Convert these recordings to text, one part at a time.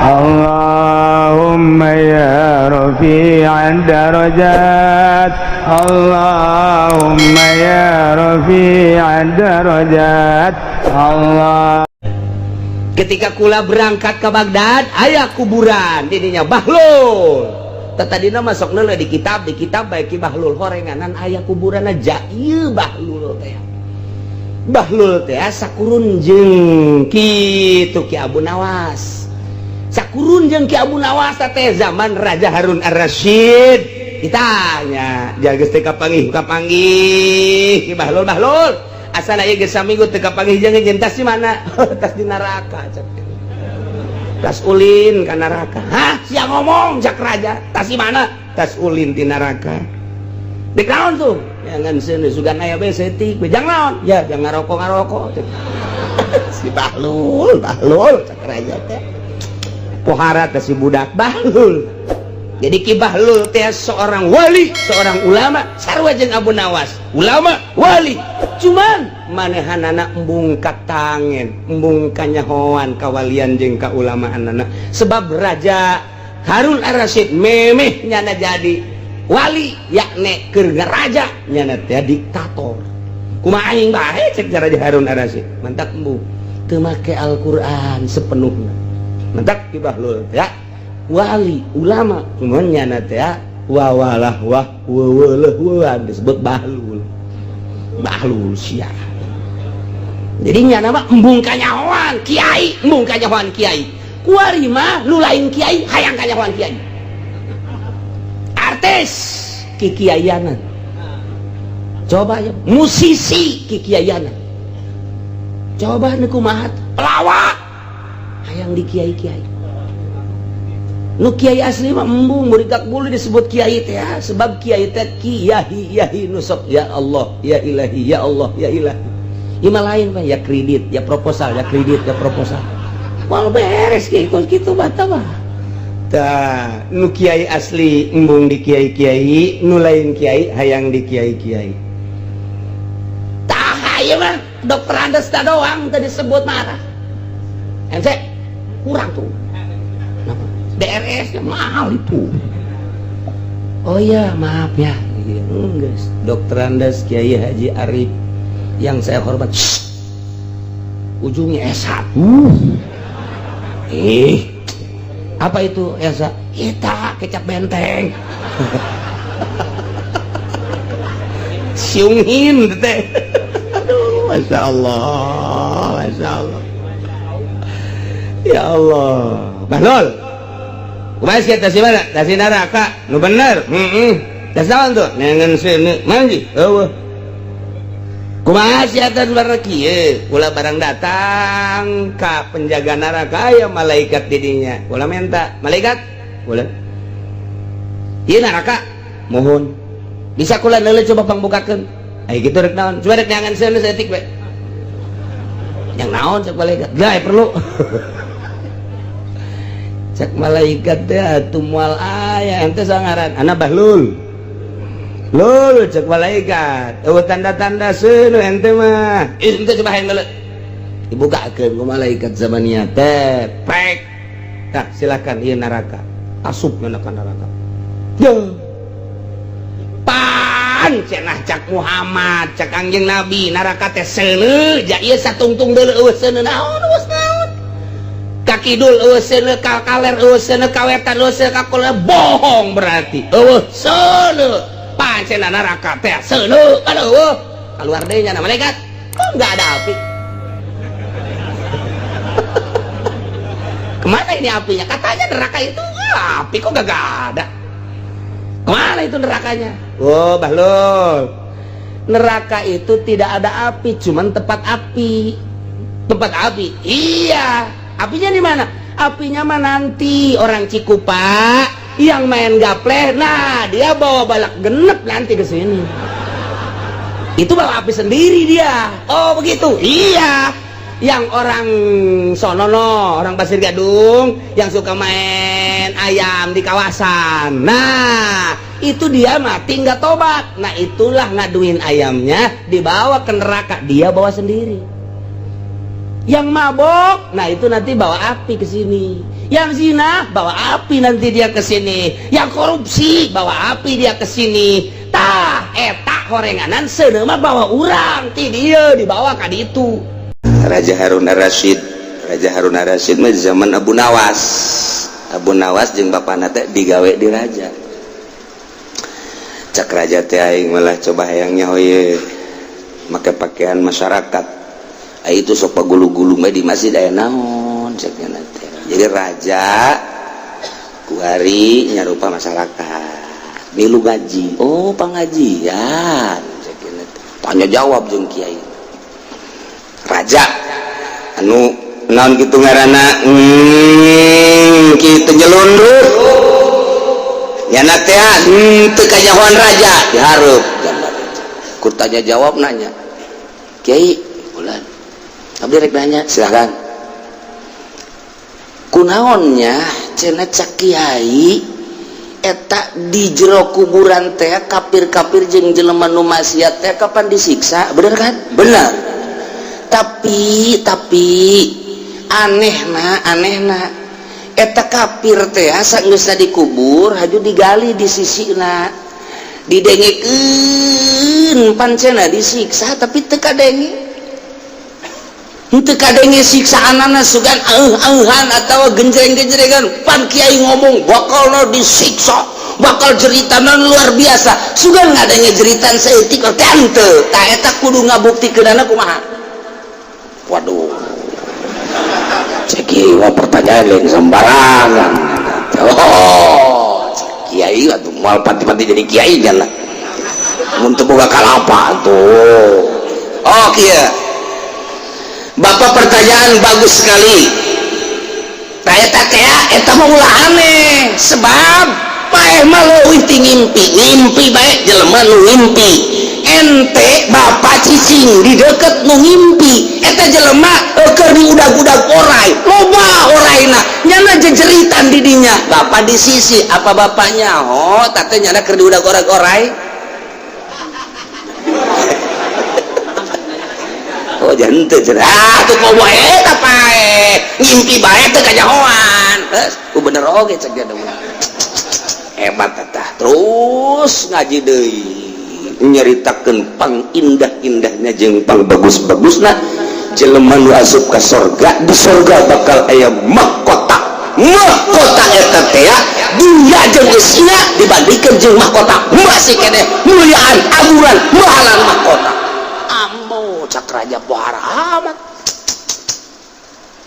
Allahumma ya rafi'ad darajat, Allahumma ya rafi'ad darajat, Allah. Ketika kula berangkat ke Baghdad aya kuburan didinya Bahlul. Tadina masuk nele di kitab baik Ki Bahlul horenganan aya kuburan aja. Ieu Bahlul teh, Bahlul teh sakurun jeung kitu Ki Abu Nawas, sakurun jeung Ki Abu Nawas teh zaman Raja Harun Ar-Rasyid. Ditanya jaga teh kapanggih kapanggih Ki Bahlul. Bahlul, asal aya geus saminggu teu kapanggih jeung jeung tas di mana? Tas di neraka cek, tas ulin ka neraka. Hah, sia ngomong cak raja, tas di mana? Tas ulin di neraka. Di naon tuh ya ngan seuneu sugan aya bae setik jang naon ya jangan ngarokok ngarokok cek. Si Bahlul, Bahlul cak raja teh pohara teh si budak Bahlul. Jadi Ki Bahlul teh seorang wali, seorang ulama, sarua jeung Abu Nawas, ulama wali. Cuman manehanana embung katangen, embung kanyahoan kawalian jeung kaulamaanana, sebab Raja Harun Ar-Rasyid memeh nyana jadi wali, yakne keur raja nyana teh diktator. Kumaha aing bae cek Raja Harun Ar-Rasyid, mantak embung teu make Al-Qur'an sepenuhna. Mantak Ki Bahlul ya wali ulama, cuman nyana teh wawalah wah weweleh disebut Bahlul. Bahlul sia, jadi nyana mah embung kanyahoan kiai, embung kanyahoan kiai. Kuari mah nu lain kiai hayang kanyahoan kiai, artis kikiaianan, coba ya musisi kikiaianan, coba nu kumaha, pelawak hayang di kiai-kiai. Nu kiai asli mah embung murigak bulu disebut kiai teh ya, sebab kiai teh kiai yahi nusok ya Allah ya ilahi ya Allah ya ilahi. Ima lain pak ya kredit ya proposal ya kredit ya proposal. Mal beres kiai kos kitu bata mah. Tah nu kiai asli embung di kiai-kiai, nu lain kiai hayang di kiai-kiai. Tah ieu mah dokter Andes doang tadi disebut marah. MC kurang tuh. DRS mahal itu. Oh iya, maaf ya. Enggak, Dokter Andes Kiai Haji Arif yang saya hormat. Shh. Ujungnya S1. Eh, apa itu S1? Kita kecap benteng. Siungin teh. Aduh, masya Allah, masya Allah. Ya Allah. Bahlul. Kumaha sia, tas mana? Tas neraka. Nu bener. Heeh. Tas naon tuh? Nengen seuneu. Manji. Eueuh. Kumaha sia teh barang kieu? Kula barang datang ka penjaga neraka aya malaikat di dinya. Kula minta, malaikat, kula. Ieu neraka. Mohon. Bisa kula neuleuh coba pangbukakeun. Ai kitu rek naon? Coba rek neangan seuneu saeutik we. Yang naon cek malaikat? Lah perlu. Cek malaikat teh atuh moal aya ente sangaran ana Bahlul. Lul cek malaikat, eueuh tanda-tanda seuneu ente mah. Ih ente coba hayang deuleu. Dibukakeun ku malaikat zamaniyah teh. Prek. Tah silakan ieu neraka. Asup ka neraka. Duh. Pan cenah cak Muhammad, cak Kangjeng Nabi neraka teh seuneu, ja ieu satungtung deuleu eueuh seuneu naon eueuh naon. Ka kidul eueuh seuneu, ka kaler eueuh seuneu, ka wetan eueuh seuneu, ka kulon bohong berarti. Eueuh seuneu. Pancen neraka teh seuneu kan eueuh. Keluar deui nya malaikat. Kok enggak ada api? Kemana ini apinya? Katanya neraka itu api, kok gak ada? Kemana itu nerakanya? Oh, Bahlul. Neraka itu tidak ada api, cuman tempat api. Tempat api. Iya. Apinya di mana? Apinya mah nanti orang Cikupa yang main gapleh, nah dia bawa balak genep nanti ke sini. Itu bawa api sendiri dia. Oh, begitu. Iya. Yang orang sonono, orang Pasir Gadung yang suka main ayam di kawasan. Nah, itu dia mati nggak tobat. Nah, itulah ngaduin ayamnya dibawa ke neraka, dia bawa sendiri. Yang mabok, nah itu nanti bawa api ke sini. Yang zina bawa api nanti dia ke sini. Yang korupsi bawa api dia ke sini. Tah eta horenganan seuneu mah bawa urang ti dieu dibawa ka ditu. Raja Harun Ar-Rasyid, Raja Harun Ar-Rasyid mah zaman Abu Nawas. Abu Nawas jeung bapana teh digawe di raja. Cak raja teh, aing malah coba hayangnya hoye make pakaian masyarakat. Ah, itu sok pagulu-gulu mah di masjid aya naon cek teh. Jadi raja kuari nyarupa masyarakat. Milu ngaji. Oh, pengajian cek teh. Tanya jawab jeung kiai. Raja anu naon kitu ngaranna, kitu nyelundrup nyana teh teu kanyahoan raja dihareup gambar ku tanya jawab. Nanya, "Kiai bulan, abdi rek nanya." "Silakan." "Kunaonnya cenah cak kiai eta di jero kuburan teh kafir-kafir jeung jelema nu maksiat teh kapan disiksa, bener kan?" "Bener, tapi anehna, anehna eta kafir teh sageusna dikubur haju digali di sisina, didengekeun pan cenah disiksa, tapi teu kadenge, teu kadenge siksaanana, sugan auh-auhan atau genjreng-genjrengan. Pan kiai ngomong bakal disiksa, bakal jeritan luar biasa, sugan ngadenge jeritan saeutik teh henteu. Tah, eta kudu ngabuktikeunana kumaha?" Waduh, cek kiai, pertanyaan lain sembarangan. Oh, kiai atuh moal pati-pati jadi kiai nya mun teu boga kalapa tuh. "Oh, kieu Bapak, pertanyaan bagus sekali. Tah, eta teh eta mah ulah aneh, sebab paeh mah leuwih ti ngimpi, ngimpi bae jelema nu ngimpi. Ente bapak cicing di deket nu ngimpi, eta jelema keur diudag-udag orai, loba oraina, nyana jejeritan di dinya. Bapak di sisi apa bapaknya? Oh, tate nyana keur diudag orai-orai." Oh, jangan teu. Ah, tuh komo eta pae ngimpi bae teu kanyahoan. Geus, bener oge cek dia. Hebat eta. Terus ngaji deui, nyaritakeun pang indah-indahnya jeung pang bagus-bagusna jelema nu asup ka sorga. Di sorga bakal aya mahkota. Mahkota eta teh dunya jeung eusina dibandingkeun jeung mahkota masih keneh muliaan, aguran, mahalan mahkota. Ambo, cak raja, pohara amat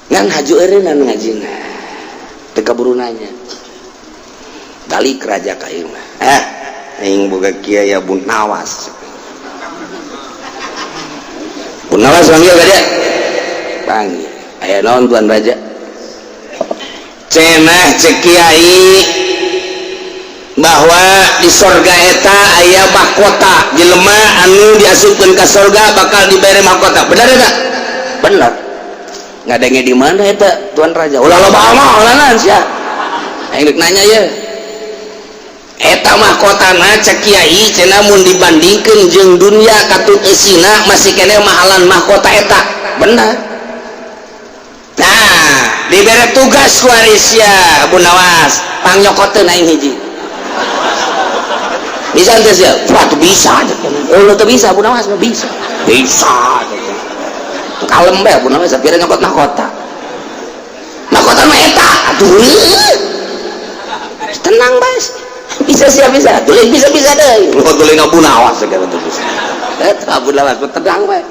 ngan haju eureunnan ngajina, teu kaburu nanya. Balik raja ka imah, "Eh, aing boga kiai Abu Nawas. Abu Nawas, panggil ka dia." Panggil. "Aya naon, tuan raja?" "Cenah cek kiai bahwa di sorga eta aya mahkota, jelema anu diasupkeun ka sorga bakal dibere mahkota, benar eta?" "Benar." "Ngadenge di mana eta, tuan raja?" "Ulah loba omong sia, aing rek nanya ye. Eta mahkotana cek kiai cenah mun dibandingkeun jeung dunia katut eusina masih keneh mahalan mahkota eta, benar? Nah, dibere tugas ku sia Abu Nawas, pangnyokoteun aing hiji, bisa ente sia?" "Wah, tuh bisa." "Oh, lu tuh bisa, Abu Nawas mah bisa." "Bisa." Kalem bae Abu Nawas, sapira nyokot mahkota. Mahkota mah eta atuh, tenang bae. "Bisa siap, bisa tulis, bisa, bisa deh lu tulis Abu Nawas segala tuh bisa." Eta Abu Nawas tenang bae.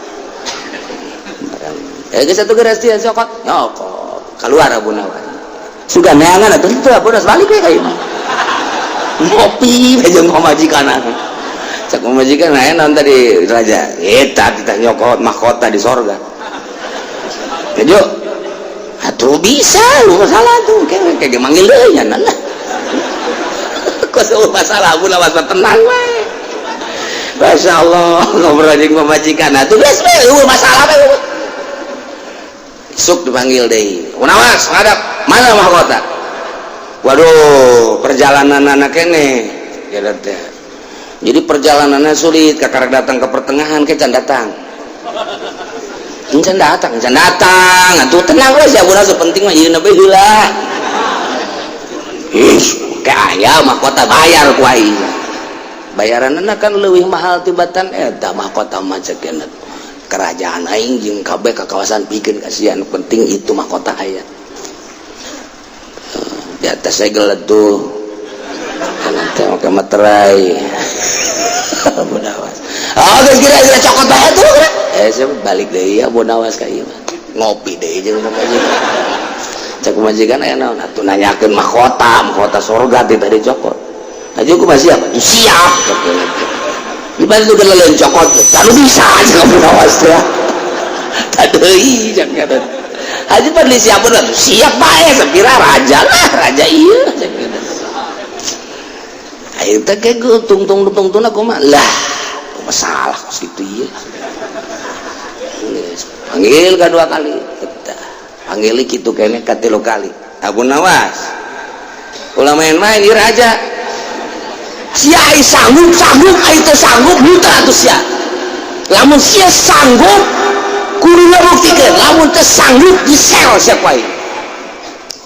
Eh, geus atuh, geus sia cokot, nyokot. Keluar Abu Nawas, sudah neangan atuh itu. Abu Nawas balik we ka imah, ngopi jeung pamajikan. Cak pamajikan, "Aya naon tadi, raja?" "Eta kita nyokot mahkota di sorga." "Kejo atuh bisa lu, masalah tuh kayak kayak manggil deui nya nah kok masalah." Abu Nawas tenang we. Masya Allah, ngobrol jeung pamajikan atuh geus we, eueuh masalah we. Isuk dipanggil deui, "Nawas, hadap, mana mahkota?" "Waduh, perjalanan anak ini ya teh, jadi perjalanannya sulit, kakak datang ke pertengahan ke can datang, can datang, can datang. Atuh tenang we sia, Abu Nawas, penting mah ieu bae heula." Kayak aya mahkota, bayar ku aing. Bayaranna kan leuwih mahal tibatan eta mahkota mah, cek kerajaan aing jeung kabeh ka kawasan pikeun kasihan, penting itu mahkota aya di atas segel tuh, nanti pakai materai. Abu Nawas, oh, geus kira-kira cokot bae tuh. Eh, saya balik deui ya, Abu Nawas ka ieu ngopi deui jeung majikan. Cek majikan, aya naon atuh? Nanyakeun mahkota, mahkota surga ti tadi cokot. Aja aku masih siap, siap. Di mana tuh lain cokot, lalu bisa aja Abu Nawas teh. Tadi jangan kata. Haji Padli siap bener, siap bae sapira raja lah, raja iya. Ayo teh kayak tung tung tung tung aku mah lah, masalah kos gitu iya. Panggil kedua kali, panggil gitu kayaknya katilu kali. Abu Nawas, ulah main-main ieu raja. Sia ai sanggup sanggup, ai teu sanggup henteu atuh sia. Lamun sia sanggup kudu ngabuktikeun, lamun teu sanggup disel sia ku aing.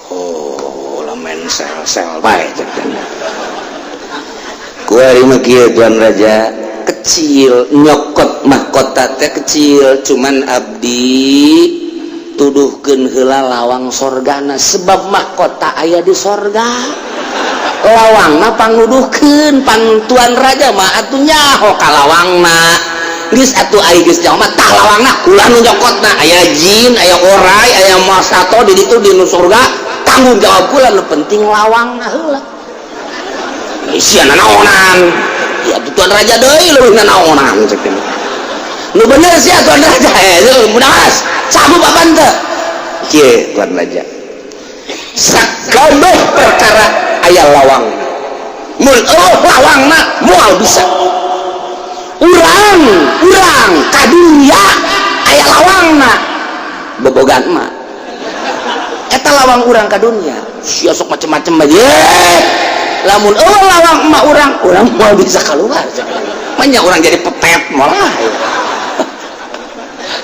Oh, ulah main sel-sel bae cek teh. Kuari mah kieu, Tuan Raja, kecil nyokot mahkota teh kecil, cuman abdi tuduhkeun heula lawang sorgana, sebab mahkota aya di sorga, lawangna pangnuduhkeun. Pan Tuan Raja mah atuh nyaho ka lawangna. Geus atuh, ai geus nyaho mah tah lawangna ulah nu nyokotna. Aya jin, aya orai, aya masato di ditu di nu surga, tanggung jawab kula, nu penting lawangna heula. Sia nanaonan ya Tuan Raja deui leuwih nanaonan, cek teh. Nu bener sia, Tuan Raja. Eh, mudah sanggup apa teu? Kieu, Tuan Raja, sakabeh perkara aya lawang. Mun eueuh lawangna moal bisa urang. Urang ka dunya aya lawangna, bobogan mah eta lawang urang ka dunya. Sia sok macem-macem aja, lamun eueuh lawang emak urang, urang moal bisa keluar. Banyak orang jadi pepet malah.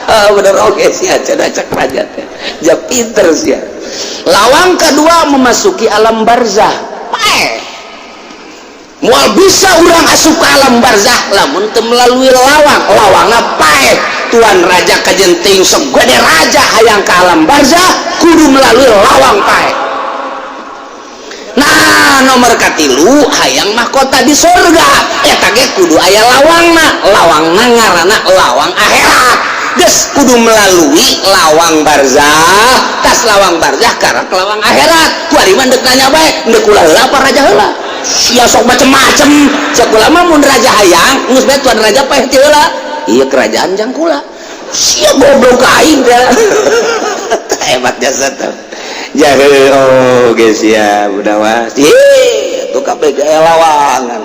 Ah, bener oke sih cenah cek raja teh. Ja pinter sih. Lawang kedua memasuki alam barzah. Paeh. Moal bisa urang asup ke alam barzah lamun teu melalui lawang. Lawangna paeh. Tuan Raja kajenting segede raja hayang ke alam barzah kudu melalui lawang paeh. Nah, nomor katilu hayang mahkota di surga, eta ge kudu aya lawangna. Lawangna ngaranna lawang akhirat. Geus kudu melalui lawang barzah, tas lawang barzah karak lawang akhirat. Ku ari mah deuk nanya bae, deuk kula heula apa raja heula? Sia sok macem-macem. Cek kula mah mun raja hayang geus bae Tuan Raja paeh ti heula. Ieu kerajaan jang kula. Sia goblok ka aing teh. Hebat jasa teh. Jahe, oh geus ya budawas. Ih, tuh kabeh aya lawangan.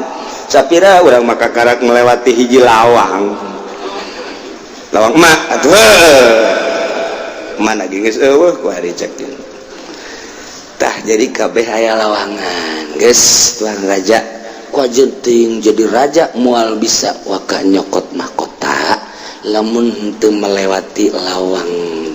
Sapira urang maka karak melewati hiji lawang. Lawang emak atuh. Mana geus eueuh ku ari cek. Tah, jadi kabeh aya lawangan. Geus, Tuan Raja, ku teuing jadi raja moal bisa waka nyokot mahkota lamun henteu melewati lawang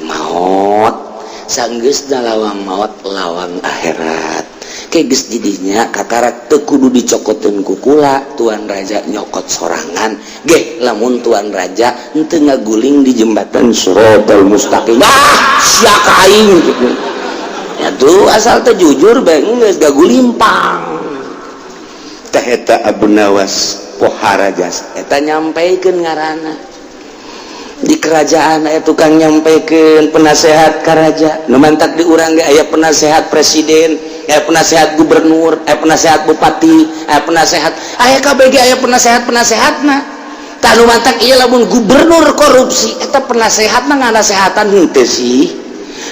maot. Sanggeusna lawang maot, lawang akhirat. Ke geus jadinya kakarak teu kudu dicokoteun ku kula, Tuan Raja nyokot sorangan ge lamun Tuan Raja henteu ngaguling di jembatan Siratal Mustaqim. Ah, sia ka aing gitu. Ya tuh asal teh jujur bae geus gagulimpang teh. Eta Abu Nawas pohara jasa eta nyampaikan ngaranna di kerajaan aya tukang nyampaikan, penasehat ka raja. Nu mantak di urang ge aya penasehat presiden, aya penasehat gubernur, aya penasehat bupati, aya penasehat, aya KBG, aya penasehat penasehatna. Tah, nu mantak ieu lamun gubernur korupsi, eta penasehatna nganasehatan henteu sih?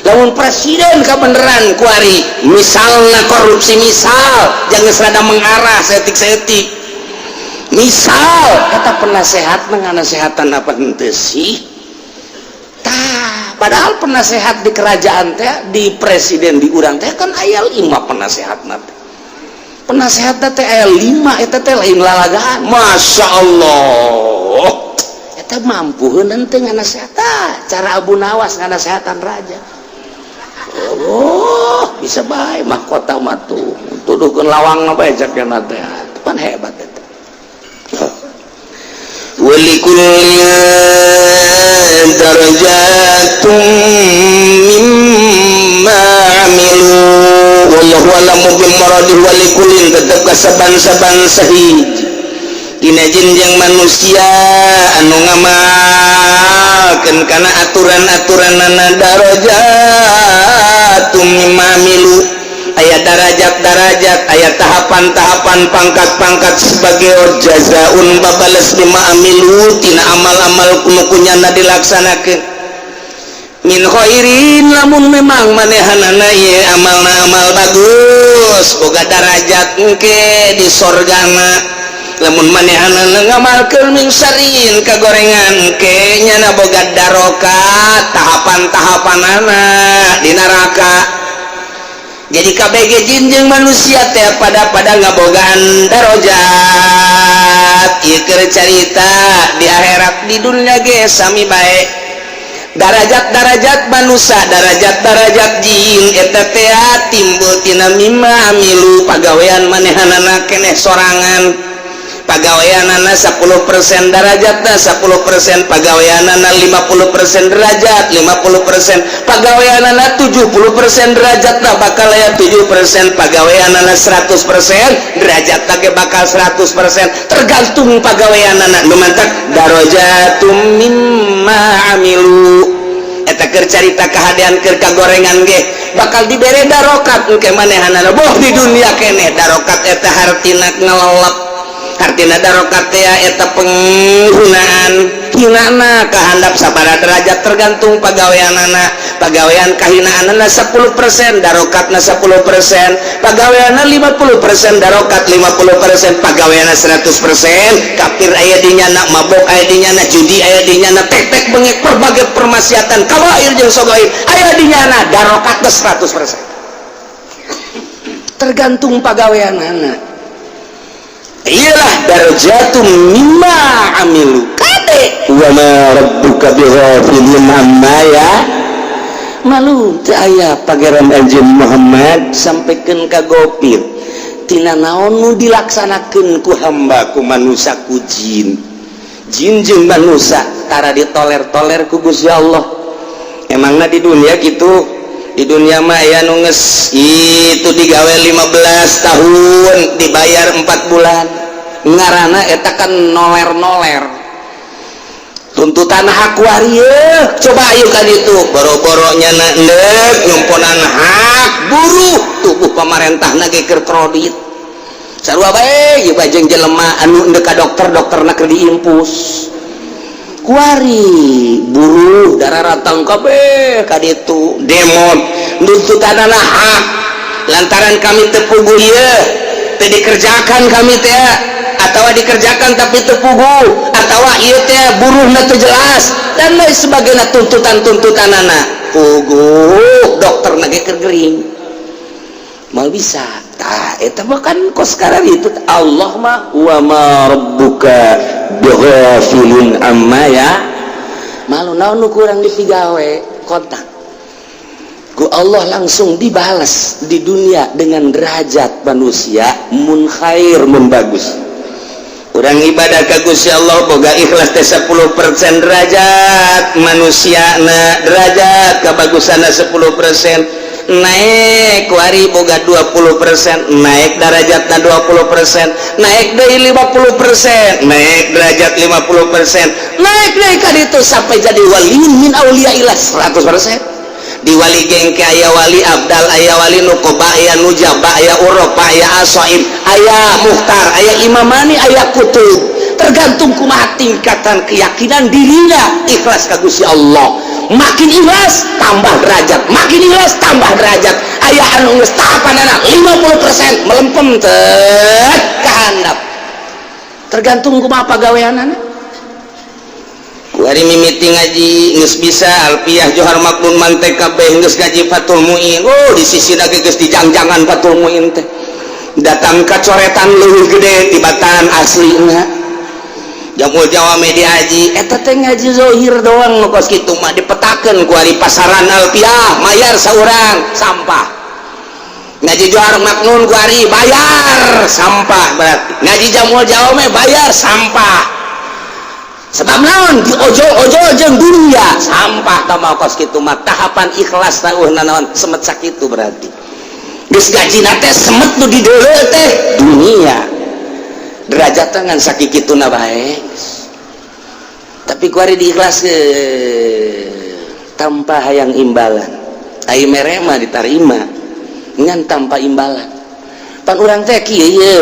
Lamun presiden kabeneran kuari misalnya korupsi, misal jangan serada mengarah setik-setik, misal eta penasehat nganasehatan apa henteu sih? Tah, padahal penasehat di kerajaan teh, di presiden di urang teh kan aya lima penasehat teh. Penasehat teh aya lima, eta teh lain lalagaan. Masya Allah, eta mampu henteu nganasehatan? Cara Abu Nawas nganasehatan raja, oh bisa bae mahkota mah tuh. Tuduhkeun lawang apa ya cek teh. Pan hebat eta. ولكل درجات مما عملوا والله أعلم بمراده. ولكل tetep kasaban-saban sahiji dina jin jeung manusia anu ngamalkeun kana aturan-aturanana درجات مما عملوا, aya darajat-darajat, aya tahapan-tahapan, pangkat-pangkat sebagai جزاء babales بما عملوا tina amal-amal nu ku nyana dilaksanakeun من خير. Lamun memang manehanana ieu amalna amal bagus, boga darajat engke di sorgana. Lamun manehanana ngamalkeun من شر kagorengan, engke nyana boga darokat, tahapan-tahapanana di neraka. Jadi KBG jin jeung manusia teh pada pada ngabogaan darajat. Ieu keur carita di akhirat, di dunia ge sami bae. Darajat-darajat manusia, darajat-darajat jin eta teh timbul tina مما عملوا, pagawean manehanana keneh sorangan. Pagaweanana 10% darajatna 10%, pagaweanana 50% derajat 50%, pagaweanana 70% derajatna bakal aya 7%, pagaweanana 100% derajatna ge bakal 100%, tergantung pagaweanana. Nu mantak درجات مما عملوا. Eta keur carita kahadean. Keur kagorengan ge bakal dibere darokat engke manehanana, boh di dunia keneh. Darokat eta hartina ngelelep, hartina darokat teh eta penggunaan hinana kahandap sabara derajat tergantung pagaweanana. Pagawean kahinaanana 10%, darokatna 10%. Pagaweanna 50%, darokat 50%. Pagaweanna 100%, kafir aya di nyana, mabok aya di nyana, judi aya di nyana, tek-tek bengek, berbagai permaksiatan kabair jeung sogair aya di nyana, darokatna 100%, tergantung pagaweanana. Iyalah درجات مما عملوا. Kade وما ربك بغافل عما يعملون. Teu aya Pangeran Anjeun Muhammad sampaikan ka gopir tina naon nu dilaksanakeun ku hamba, ku manusia, ku jin. Jin jeung manusia tara ditoler-toler ku Gusti Allah. Emangna di dunia gitu? Di dunia mah aya nu geus itu digawe 15 tahun dibayar 4 bulan, ngarana eta kan noler-noler tuntutan hak waris. Coba ayo kan itu boro-boro nyana endek nyumponan hak buruh, tubuh pemerintah ge keur kredit sarua bae ieu bajeng jelema anu endek ka dokter, dokterna keur diimpus. Kuari buruh darah ratang kabeh ka ditu demo nuntutanana hak lantaran kami teu puguh ieu, teu dikerjakan kami teh, atau dikerjakan tapi teu puguh, atau ieu teh buruhna teu jelas dan lain sebagainya. Tuntutan-tuntutanana puguh, dokterna ge keur gering, mal bisa. Tah eta mah kan kos sekarang itu Allah mah وما ربك بغافل عما يعملون. Naon nu kurang dipigawe, kontak ku Allah langsung dibalas di dunia dengan derajat manusia mun khair, mun bagus. Urang ibadah ka Gusti Allah boga ikhlas teh 10% derajat manusia na, derajat kebagusanna 10% naik. Kuari boga 20%, naik derajatna 20%, naik dari 50%, naik derajat 50%, naik naik kan itu sampai jadi wali من أولياء الله 100%. Di wali gengke aya wali abdal, aya wali nukoba, aya nujaba, aya uropa, aya asoim, aya muhtar, aya imamani, aya kutub, tergantung kumaha tingkatan keyakinan dirinya ikhlas ka Gusti Allah. Makin ikhlas tambah derajat, makin ikhlas tambah derajat. Aya anu geus tahapanana 50% melempem teh kahandap, tergantung kumaha pagaweanana. Kuari mimiti ngaji geus bisa alfiah, johar, maknun, mantek kabeh, geus ngaji Fathul Muin. Oh, di sisi lagi geus dijangjangan Fathul Muin teh, datang ka coretan leuwih gede tibatan aslina. Jamul Jawami diaji eta teh ngaji zohir doang nu kos kitu mah dipetakeun ku ari pasaran alfiah, mayar saurang sampah. Ngaji Johar Maknun kuari bayar, sampah. Berarti ngaji Jamul Jawame bayar, sampah. Sebab naon? Di ojol-ojol jeung dunia, sampah. Tah, kos kitu mah tahapan ikhlas tah naon, semet sakitu. Berarti geus gajina teh semet nu di deuleu teh dunia, derajat ngan sakituna bae. Tapi kuari diikhlas tanpa hayang imbalan. Ai mere mah ditarima, ngan tanpa imbalan. Pan urang teh kieu ye,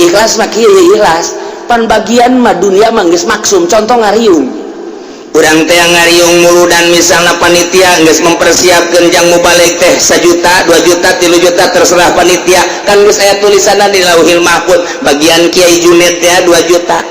ikhlas mah kieu ye, ikhlas pan bagian mah dunia mah geus maksum. Contoh ngariung, urang teh ngariung muludan, misalnya panitia geus mempersiapkan jang mubalig teh 1 juta, 2 juta, 3 juta, terserah panitia. Kan geus aya tulisanna di Lauhil Mahfud, bagian Kiai Junet ya 2 juta.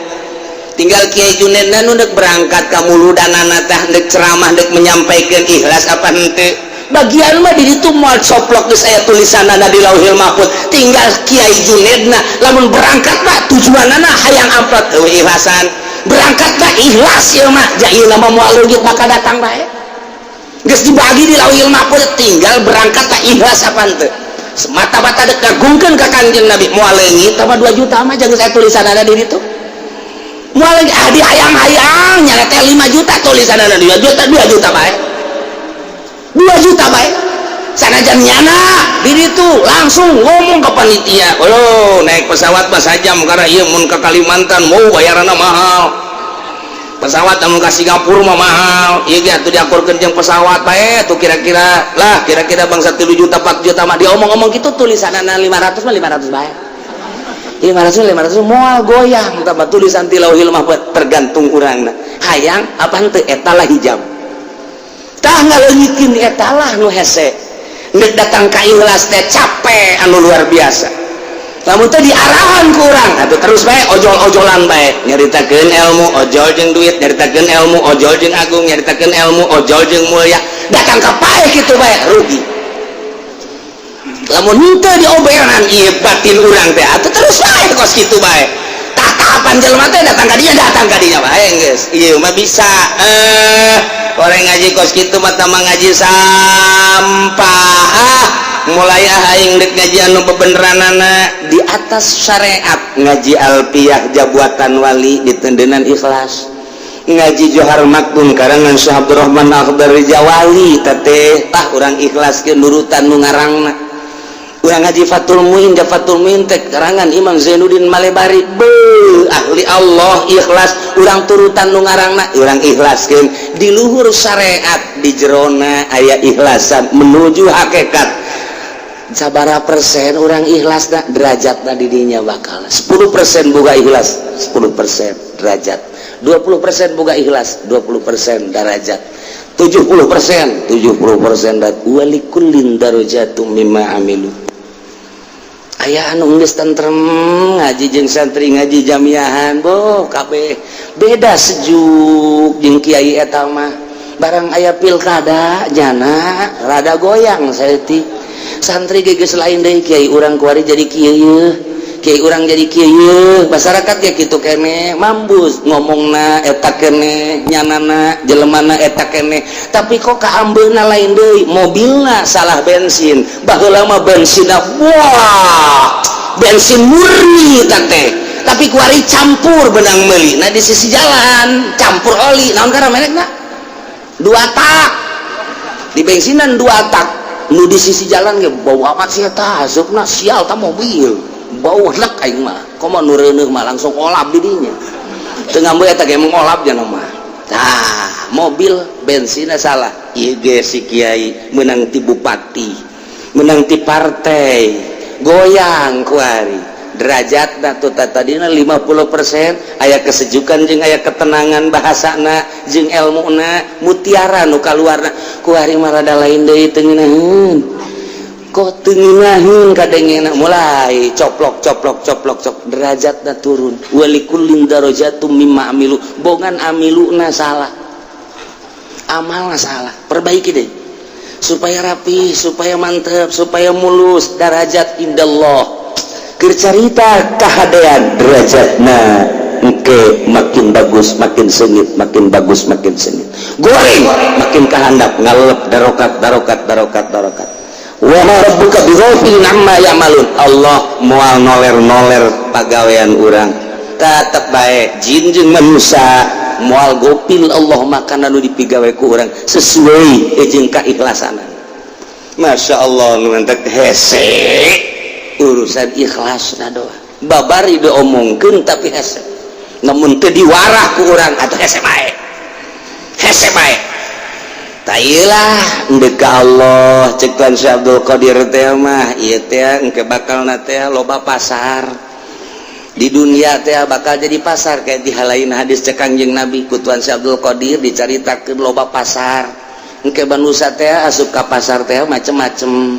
Tinggal Kiai Junet nu dek berangkat ka muludanana teh, dek ceramah, dek menyampaikan, ikhlas apa henteu. Bagian mah di ditu moal coplok, geus aya tulisanna di Lauhil Mahfud. Tinggal Kiai Junedna lamun berangkat mah tujuanana hayang amplop, eueuh ikhlasan. Berangkat mah ikhlas ieu mah, ja ieu mah moal leungit, maka datang bae. Geus dibagi di Lauhil Mahfud, tinggal berangkat tak ikhlas apa henteu, semata-mata dek ngagungkeun ka Kanjeng Nabi. Moal leungit tambah 2 juta mah, jangan saya tulisan ada di ditu moal leungit. Ah, di hayang-hayang nyala teh 5 juta, tulisan ada 2 juta, 2 juta bae, 2 juta bae. Sanajan nyana di ditu langsung ngomong ke panitia, "Oh, naik pesawat mah sajam, karena ieu mun ke Kalimantan mau bayaranna mahal, pesawat mun ke Singapura mah mahal. Ieu ge atuh diakurkeun jeung pesawat bae tuh, kira-kira lah, kira-kira bangsa 3 juta, 4 juta mah." Diomong-omong gitu, tulisanna 500 mah 500 bae, 500 500, moal goyang tambah tulisan ti Lauhil Mahfud. Tergantung urangna hayang apa henteu. Eta lah hijab tah, ngaleungitkeun eta lah nu hese. Ndek datang ka ikhlas teh capek anu luar biasa. Lamun teh diarahan ku urang atuh terus bae ojol-ojolan bae, nyaritakeun ilmu ojol jeung duit, nyaritakeun ilmu ojol jeung agung, nyaritakeun ilmu ojol jeung mulia, datang ka paeh kitu bae, rugi. Lamun henteu dioberan ieu batin urang teh atuh terus bae kos kitu bae. Tah, tahapan jelema teh datang ka dinya, datang ka dinya bae, geus ieu mah bisa. Orang ngaji kos kitu mah tambah ngaji sampah. Ah, mulai ah, aing dek ngaji anu bebeneranana di atas syariat, ngaji Alpiyah Jabuatan Wali ditendenan ikhlas, ngaji Johar Maktum karangan Syekh Abdurrahman Akhdari Jawali teteh, tah urang ikhlas ke nurutan nu ngarangna. Urang ngaji Fathul Muin, ja Fathul Muin teh karangan Imam Zainuddin Malebari, be ahli Allah, ikhlas urang turutan nu ngarangna. Urang ikhlaskeun di luhur syariat, di jerona aya ikhlasan menuju hakikat. Sabara persen orang ikhlas dah derajat di dinya bakal 10% boga ikhlas, 10% derajat, 20% boga ikhlas, 20% derajat, 70%, 70% dat. Walikullin darajatum mimma amilu. Aya anu geus tentrem ngaji jeung santri, ngaji jamiahan, boh kabeh beda, sejuk jeung kiai eta mah. Barang aya pilkada jana rada goyang saeutik, santri ge geus lain deui, kiai urang kuari jadi kieu yeuh, kiai urang jadi kieu yeuh, masyarakat ya kitu kene, mambus ngomongna eta kene, nyanana jelemana eta kene, tapi kok kaambeuna lain deui. Mobilna salah bensin, baheula mah bensinna wah, bensin murni teh, tapi kuari campur benang meuli. Nah, di sisi jalan campur oli naon karena merekna dua tak, di bensinan dua tak nu di sisi jalan ge bau amat sih eta, asupna sial ta mobil, bau lek. Aing mah komo nu reuneuh mah langsung olap di dinya, teu ngambil eta ge emang olap jana mah. Tah, mobil bensinnya salah. Ieu ge si kiai menang ti bupati, menang ti partai, goyang kuari derajat. Tuh, tadina 50% aya kesejukan jeung aya ketenangan bahasana jeung ilmuna, mutiara nu kaluarna. Kuari mah rada lain deui, teu ngeunaheun, kok teu ngeunaheun kadengena, mulai coplok coplok coplok cok, derajatna turun. Walikullin darajatum mimma amilu, bongan amiluna salah, amalna salah. Perbaiki deh supaya rapi, supaya mantep, supaya mulus derajat indallah. Keur carita kahadean, derajatna engke makin bagus makin sengit, makin bagus makin sengit, goreng makin kahandap, ngalep darokat darokat darokat darokat. Wa ma rabbuka bighafilin amma ya'malun. Allah moal noler-noler pagawean urang, tetep bae jin jeung manusia moal gopil. Allah makana nu dipigawe ku urang sesuai jeung kaikhlasanan. Masya Allah, nu mantak hese urusan ikhlas na doa babari diomongkeun, tapi hese namun teu diwarah ku urang atau hese bae, hese bae. Tailah ndek ka Allah. Cek Tuan Syekh Abdul Qadir teh mah ieu teh engke bakalna teh loba pasar di dunia teh, bakal jadi pasar. Kayak di halain hadis cek Kangjeng Nabi, ku Tuan Syekh Abdul Qadir dicaritakeun loba pasar. Engke manusia teh asup ka pasar teh macem-macem,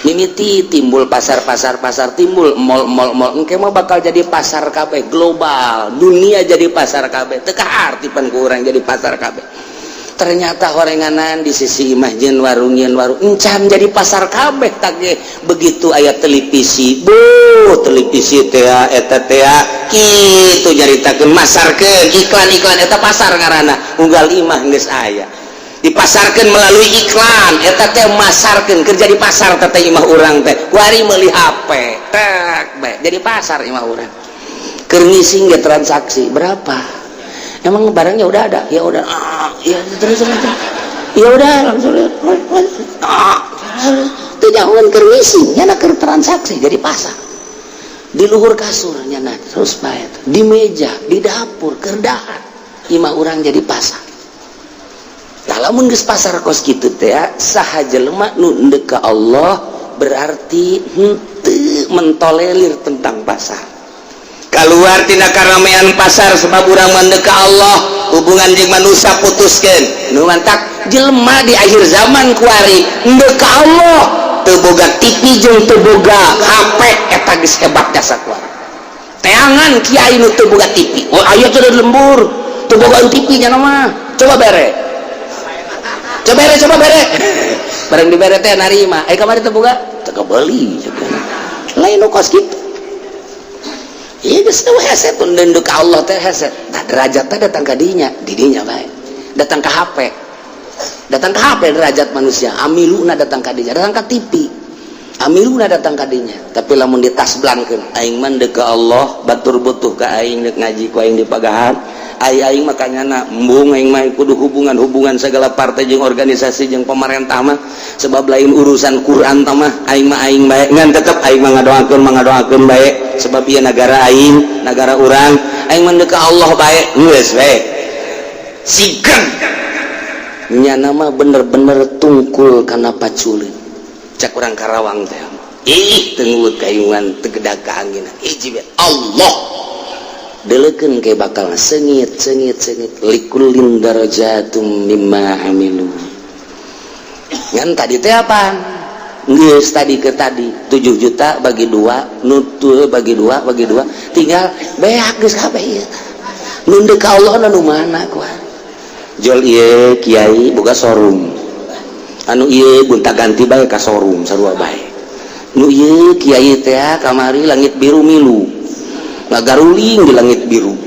mimiti timbul pasar-pasar, pasar timbul mall mall mall. Engke mah bakal jadi pasar kabeh, global dunia jadi pasar kabeh. Teu kaarti pan ku urang jadi pasar kabeh. Ternyata horenganan di sisi imah jeung warung, jeung warung encan jadi pasar kabeh. Tage begitu aya televisi, bu televisi teh eta teh kitu nyaritakeun, masarkeun iklan-iklan, eta pasar ngaranna. Unggal imah geus aya, dipasarkan melalui iklan, eta teh masarkeun kerja di pasar teh imah urang teh. Kuari meuli HP tek bae jadi pasar imah urang. Keur ngising ge transaksi berapa, emang barangnya udah ada? Ya udah, ah, ya terus terus terus. Ya udah langsung, ah, teu nyahoan keur ngising nya keur transaksi jadi pasar. Di luhur kasur nya terus bae, di meja, di dapur keur dahar, imah urang jadi pasar. Tah, lamun geus pasar kos kitu teh, saha jelema nu ndek ka Allah berarti henteu mentolerir tentang pasar, keluar tina karamaian pasar, sebab urang mah ndek ka Allah, hubungan jeung manusia putuskeun. Nu mantak jelema di akhir zaman kuari ndek ka Allah teu boga TV jeung teu boga HP, eta geus hebat jasa kuari. Teangan kiai nu teu boga TV. Oh, aya teh di lembur teu boga TV nya mah. Coba bere, coba bere, coba bere. Bareng dibere teh narima, eh kamari teu boga, teu kebeli lain nu kos kitu. Iya, geus teu hese tun ndek ka Allah teh hese. Tah, derajat teh datang ka dinya, di dinya bae. Datang ka HP. Datang ka HP derajat manusia, amiluna datang ka dinya, datang ka TV. Amiluna datang ka dinya. Tapi lamun ditasblangkeun, aing mah ndek ka Allah, batur butuh ka aing deuk ngaji ku aing di pagahan. Ai aing mah kanyana embung, aing mah kudu hubungan-hubungan segala partai jeung organisasi jeung pemerintah mah, sebab lain urusan Quran tah mah. Aing mah aing bae, ngan tetep aing mah ngadoakeun, mah ngadoakeun bae, sebab ieu negara aing, negara urang. Aing mah ka Allah bae, geus bae sigan nyana mah bener-bener tungkul kana paculeun. Cak urang Karawang teh, ih tengut kayungan tegedag ka angin hiji Allah delekeun ke bakal sengit sengit sengit. Likullin darajatum mimma amilu. Ngan tadi teh apa geus tadi ke tadi 7 juta bagi dua, nutul bagi dua, bagi dua tinggal beak, geus kabeh ieu nu ndek ka Allah. Nu mana kuah jol ieu kiai boga showroom, anu ieu gonta ganti bae ka showroom sarua bae. Nu ieu kiai teh kamari langit biru, milu ngagaruling di langit biru,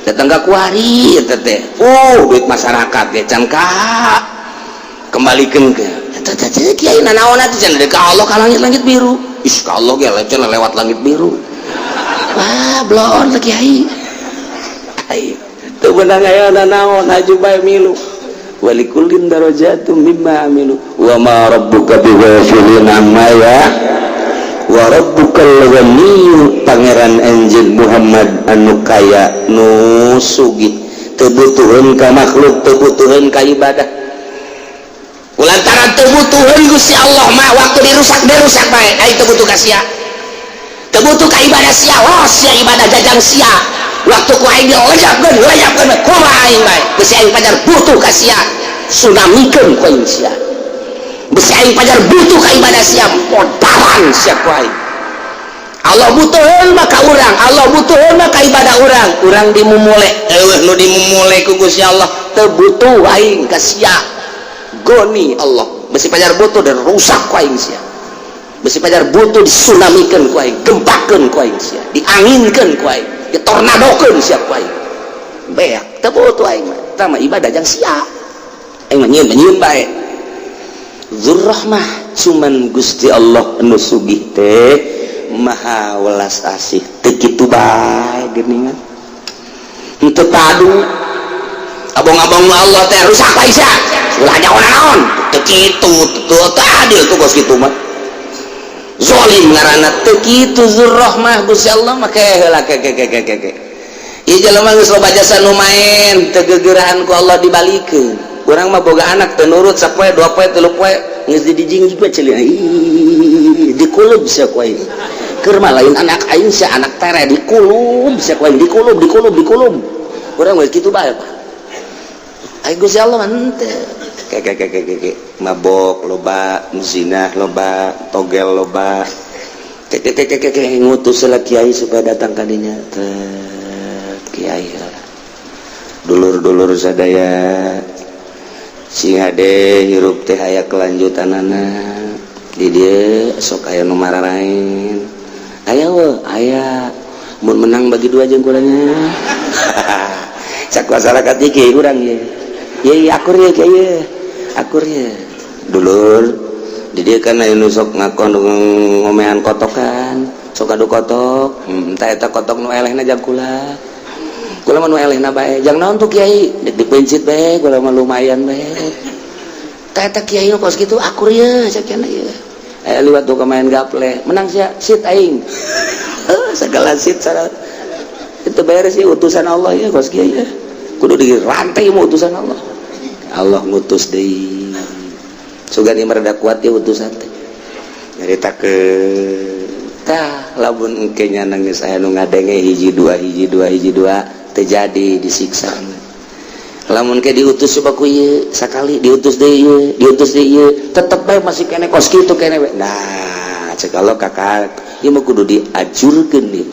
datang ka kuari eta teh, oh duit masyarakat ya can ka kembalikan ke eta teh. Kiai nanaon atuh cenah ka Allah ka langit-langit biru? Ih, ka Allah ge cenah lewat langit biru. Wah, blon teh kiai. Ai teu beunang aya nanaon, haju bae milu. Walikullin darajatum mimma amilu wa ma rabbuka bighafilin amma ya wa rabbukal ghaniyyu. Pangeran anjeun Muhammad anu kaya, nu sugih, teu butuheun ka makhluk, teu butuheun ka ibadah. Kulantaran teu butuheun Gusti Allah mah, waktu dirusak dirusak bae. Ai teu butuh ka sia, teu butuh ka ibadah sia. Oh, sia ibadah jajang sia, waktu ku aing dilejapkeun, lejapkeun kumaha aing bae. Besi aing pajar butuh ka sia, tsunamikeun ku aing sia. Besi aing pajar butuh ka ibadah sia, podaran sia ku aing. Allah butuheun mah ka urang, Allah butuheun mah ka ibadah urang. Urang dimumule, eueuh nu dimumule ku Gusti Allah. Teu butuh aing ka sia, goni Allah. Besi pajar butuh dan rusak ku aing sia. Besi pajar butuh disunamikeun ku aing, gempakeun ku aing sia, dianginkeun ku aing, ditornadokeun sia ku aing. Beak teu butuh aing mah. Tah mah ibadah jang sia, aing mah nyieun nyieun bae. Dzurrahmah. Cuman Gusti Allah nu sugih teh maha welas asih, teu kitu bae geuningan, henteu padu abong-abong Allah teh rusak bae sia, ulah nyaho naon, teu kitu, teu adil tuh bos, kitu mah zolim ngaranna, teu kitu. Zurrahmah Gusti Allah mah. Ke heula, ke ke ke ke ke ieu jelema geus loba jasa nu maen, teu gegerahan, ku Allah dibalikeun. Urang mah boga anak teu nurut sapoe, 2 poe, 3 poe, geus didijing juga ceuli, dikulub sia ku aing. Keur mah lain anak aing sia, anak tere, dikulub sia ku aing, dikulub, dikulub, dikulub. Urang mah kitu bae, Pak. Aing Gusti Allah mah henteu. Ke ke ke ke ke mabok loba, zina loba, togel loba, ke ke ke ke ke ngutus lah kiai supaya datang ka dinya. Teu kiai, dulur-dulur sadaya, sing hade, hirup teh aya kelanjutanana. Di dieu sok aya nu mararain, aya we, aya mun menang bagi dua jeung kulanya. Cak masyarakat iki urang ye ye akur ye, kiai ye akur ye. Dulur, di dieu kan aya nu sok ngakon ngomean kotokan, sok adu kotok. Tah, eta kotok nu elehna jang kula. Kula mah nu elehna bae. Jang naon tuh, kiai? Dek dipencit bae kula mah, lumayan bae. Tah, eta kiai nu kos kitu akur ye, cak ye. Aya liwat tuh main gaple, menang sia, sit aing. Segala sit sana itu beres ya. Utusan Allah ya kos kiai ya, kudu dirantai mau utusan Allah. Allah ngutus deui, sugan ieu rada kuat ya utusan teh nyaritakeun. Tah, lamun engke nya geus aya nu ngadenge hiji dua, hiji dua, hiji dua, teu jadi disiksa. Lamun ke diutus coba ku ieu sakali, diutus deui ieu, diutus deui ieu, tetep bae masih kene kos kitu kene we. Nah, cek Allah, kakak ieu mah kudu diajurkeun ieu.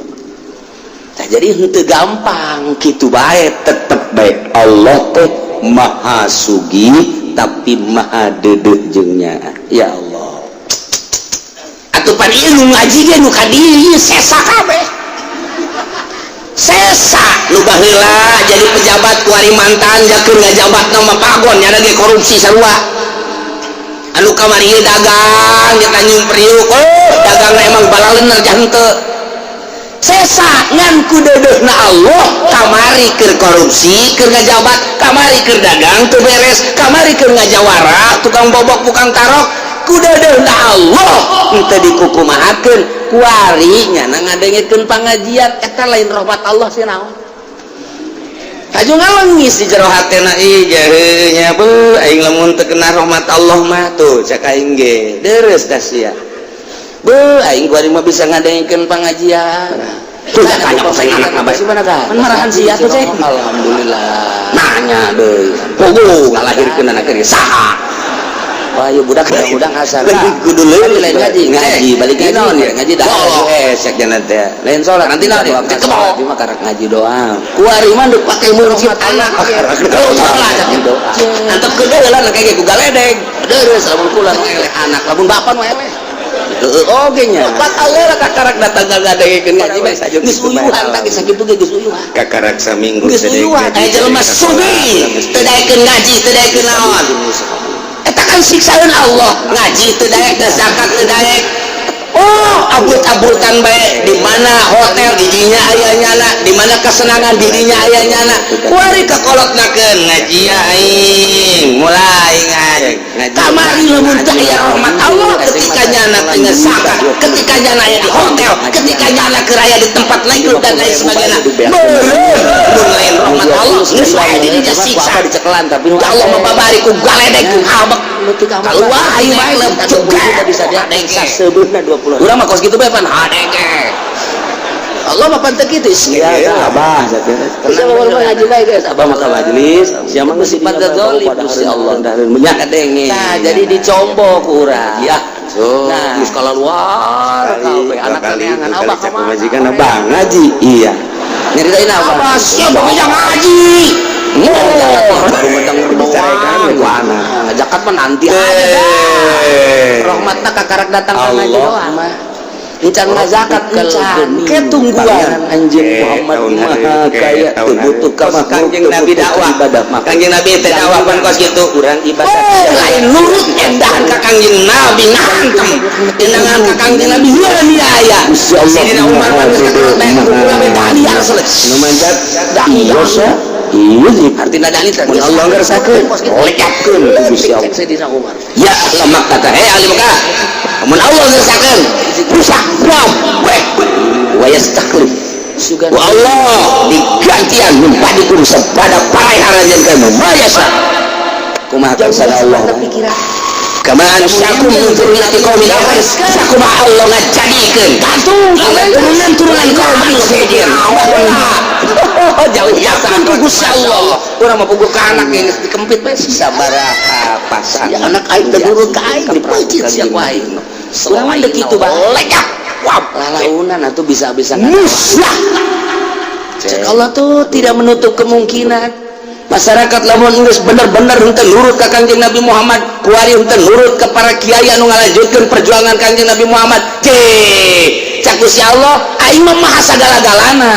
Nah, jadi henteu gampang kitu bae, tetep bae Allah teh maha sugih tapi maha deudeuh jeung nyaah. Ya Allah, atuh pan ieu nu ngaji ge nu ka dieu sesa kabeh, sesa nu baheula jadi pejabat, kuari mantan jakeun ngajabat nama pagon, nyana ge korupsi sarua. Anu kamari ieu dagang di Tanjung Priuk, oh dagangna emang balalener, jah henteu sesa. Ngan ku deudeuhna Allah, kamari keur korupsi keur ngajabat, kamari keur dagang teu beres, kamari keur ngajawara tukang bobok, tukang tarok, ku deudeuhna Allah henteu dikukumahakeun. Kuari nyana ngadengekeun pangajian, eta lain rahmat Allah sih naon? Kaju ngalengis di jero hatena, ih jaheunya beuh aing lamun teu kena rahmat Allah mah tuh, cak aing ge deres dah sia. Beuh, aing kuari mah bisa ngadengekeun pangajian. Tuh tanya kok saya anak ngabah kan marahan sia tuh cek. Alhamdulillah nanya deui, puguh ngalahirkeun anak ge saha? Wah, ieu budak budak asar. Kudu leuwih lain ngaji, ngaji balik ngaji naon ya? Ngaji dah. Cek jana teh. Lain salat nanti naon ya? Cek mah karak ngaji doang. Kuari mah deuk pake meuncit anak. Salat doa. Antep ke heula kayak ku galedeg. Deres lamun kula nu eleh anak, lamun bapak nu eleh. Heeh oge nya. Pak Allah kakarak datang ngadengekeun ngaji bae geus uyuhan, tah geus sakitu ge geus uyuhan. Kakarak saminggu. Geus uyuhan. Aya jelema sugih teu daekeun ngaji, teu daekeun naon. Eta kan siksaeun Allah, ngaji teu daek, zakat teu daek. Oh, abut-abutan bae, di mana hotel didinya aya nyana, di mana kesenangan didinya aya nyana. Kuari kakolotnakeun ngaji aing, mulai ngaji. Kamari lamun teu aya rahmat Allah, ketika nyana teu zakat, ketika nyana aya di hotel, ketika nyana keur aya di tempat lain dan lain sebagainya. Meureun mun lain rahmat Allah geus wae didinya siksa. Dicekelan tapi Ya Allah mah babari ku galedeg ku habek keluar aing bae juga bisa dia sebeuna 20. Urang mah kos kitu bae pan hadenge. Allah mah pan teu kitu. Iya, abah. Tenang ngaji bae guys, abah mah ka majelis, sia mah geus sifat zalim Gusti Allah. Banyak kadenge. Nah, jadi dicombo ku urang. Ya. Nah, geus keluar kabeh anak neangan abah ka majikan, abah ngaji. Iya. Nyeritain abah. Abah sia yang ngaji. Doang ku anak. Zakat mah nanti aja dah. Rahmatna kakarak datang ka ngaji Allah doang. mah. Encan ngazakat, encan ke tungguan. Anjeun Muhammad Maha Kaya, teu butuh ka makhluk. Kangjeng Nabi dakwah. Ibadah mah. Kangjeng Nabi teh dakwah pan kos kitu. Urang ibadah. Oh, lain nurut endahan ka Kangjeng Nabi, ngantem endangan ka Kangjeng Nabi, heuh aya. Gusti Allah. Sidina Umar mah geus kakerot bae, kumpul bae daliar selesai. Nu mancat iya, iya. Artina dali teh Mun Allah ngersakeun, lekapkeun ku Gusti Allah. Sayyidina Umar. Ya ahla Makkah, hei ahli Makkah, mun Allah ngersakeun rusak kabeh wa yastakhlif Sugan. wa Allah digantian min ba'dikum sapada parai aranjeun kamu ma yasha. Kumaha karsana Allah? Pikiran. Kama ansyakum min dzurriyyati qaumin akharin, sakumaha Allah ngajadikeun turunan-turunan kaum anu sejen jauh Yakin ku Gusti Allah. Urang mah puguh ka anak geus dikempit bae sabaraha pasang. Ya anak aing teh nurut ka aing, dipeuncit sia ku aing. Urang mah kitu bae, lekap wah. Lalaunan atuh bisa-bisa. Musnah. Cek Allah tuh tidak menutup kemungkinan masyarakat lamun geus bener-bener henteu nurut ka Kangjeng Nabi Muhammad kuari, henteu nurut ka para kiai anu ngalanjutkeun perjuangan Kangjeng Nabi Muhammad. Cek Gusti Allah, aing mah maha sagala-galana.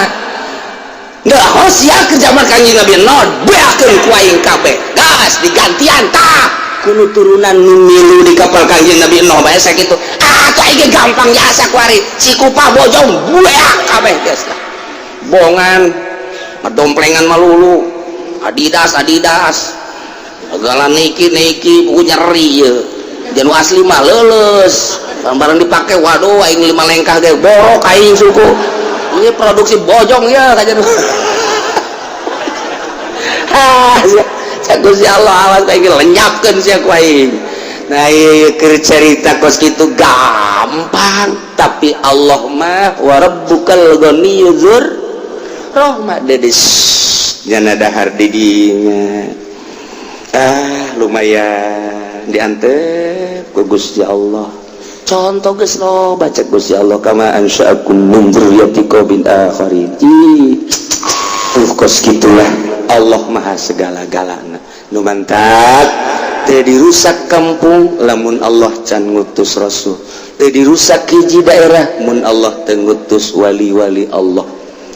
Nggak hos ya ke zaman Kangjeng Nabi Nuh, beakeun ku aing kabeh, gas digantian tah kudu turunan nu milu di kapal Kangjeng Nabi Nuh bae sakitu. Ah, tuh aing ge gampang jasa kuari Cikupa Bojong beak kabeh geus lah. Bongan madomplengan malulu Adidas Adidas segala Nike Nike, buku nyeri ya. Janu asli mah leuleus barang dipake, waduh, aing lima lengkah ge borok aing suku. Ini produksi bojong ya kajian. Ah, cek Gusti Allah, awas aing lenyapkeun sia ku aing. Nah, ieu keur cerita kos kitu gampang, tapi Allah mah wa rabbukal ghaniyyu dzur rahmah, dedes Jana dahar didinya, ah, lumayan diantep ku Gusti Allah. Contoh geus loba, baca Gusti Allah kama ansya'akum min dzurriyyati qaumin akharin. Ih, kos gitulah Allah maha segala-galana. Nu mantak teu dirusak kampung lamun Allah can ngutus rasul, teu dirusak hiji daerah mun Allah teu ngutus wali-wali Allah.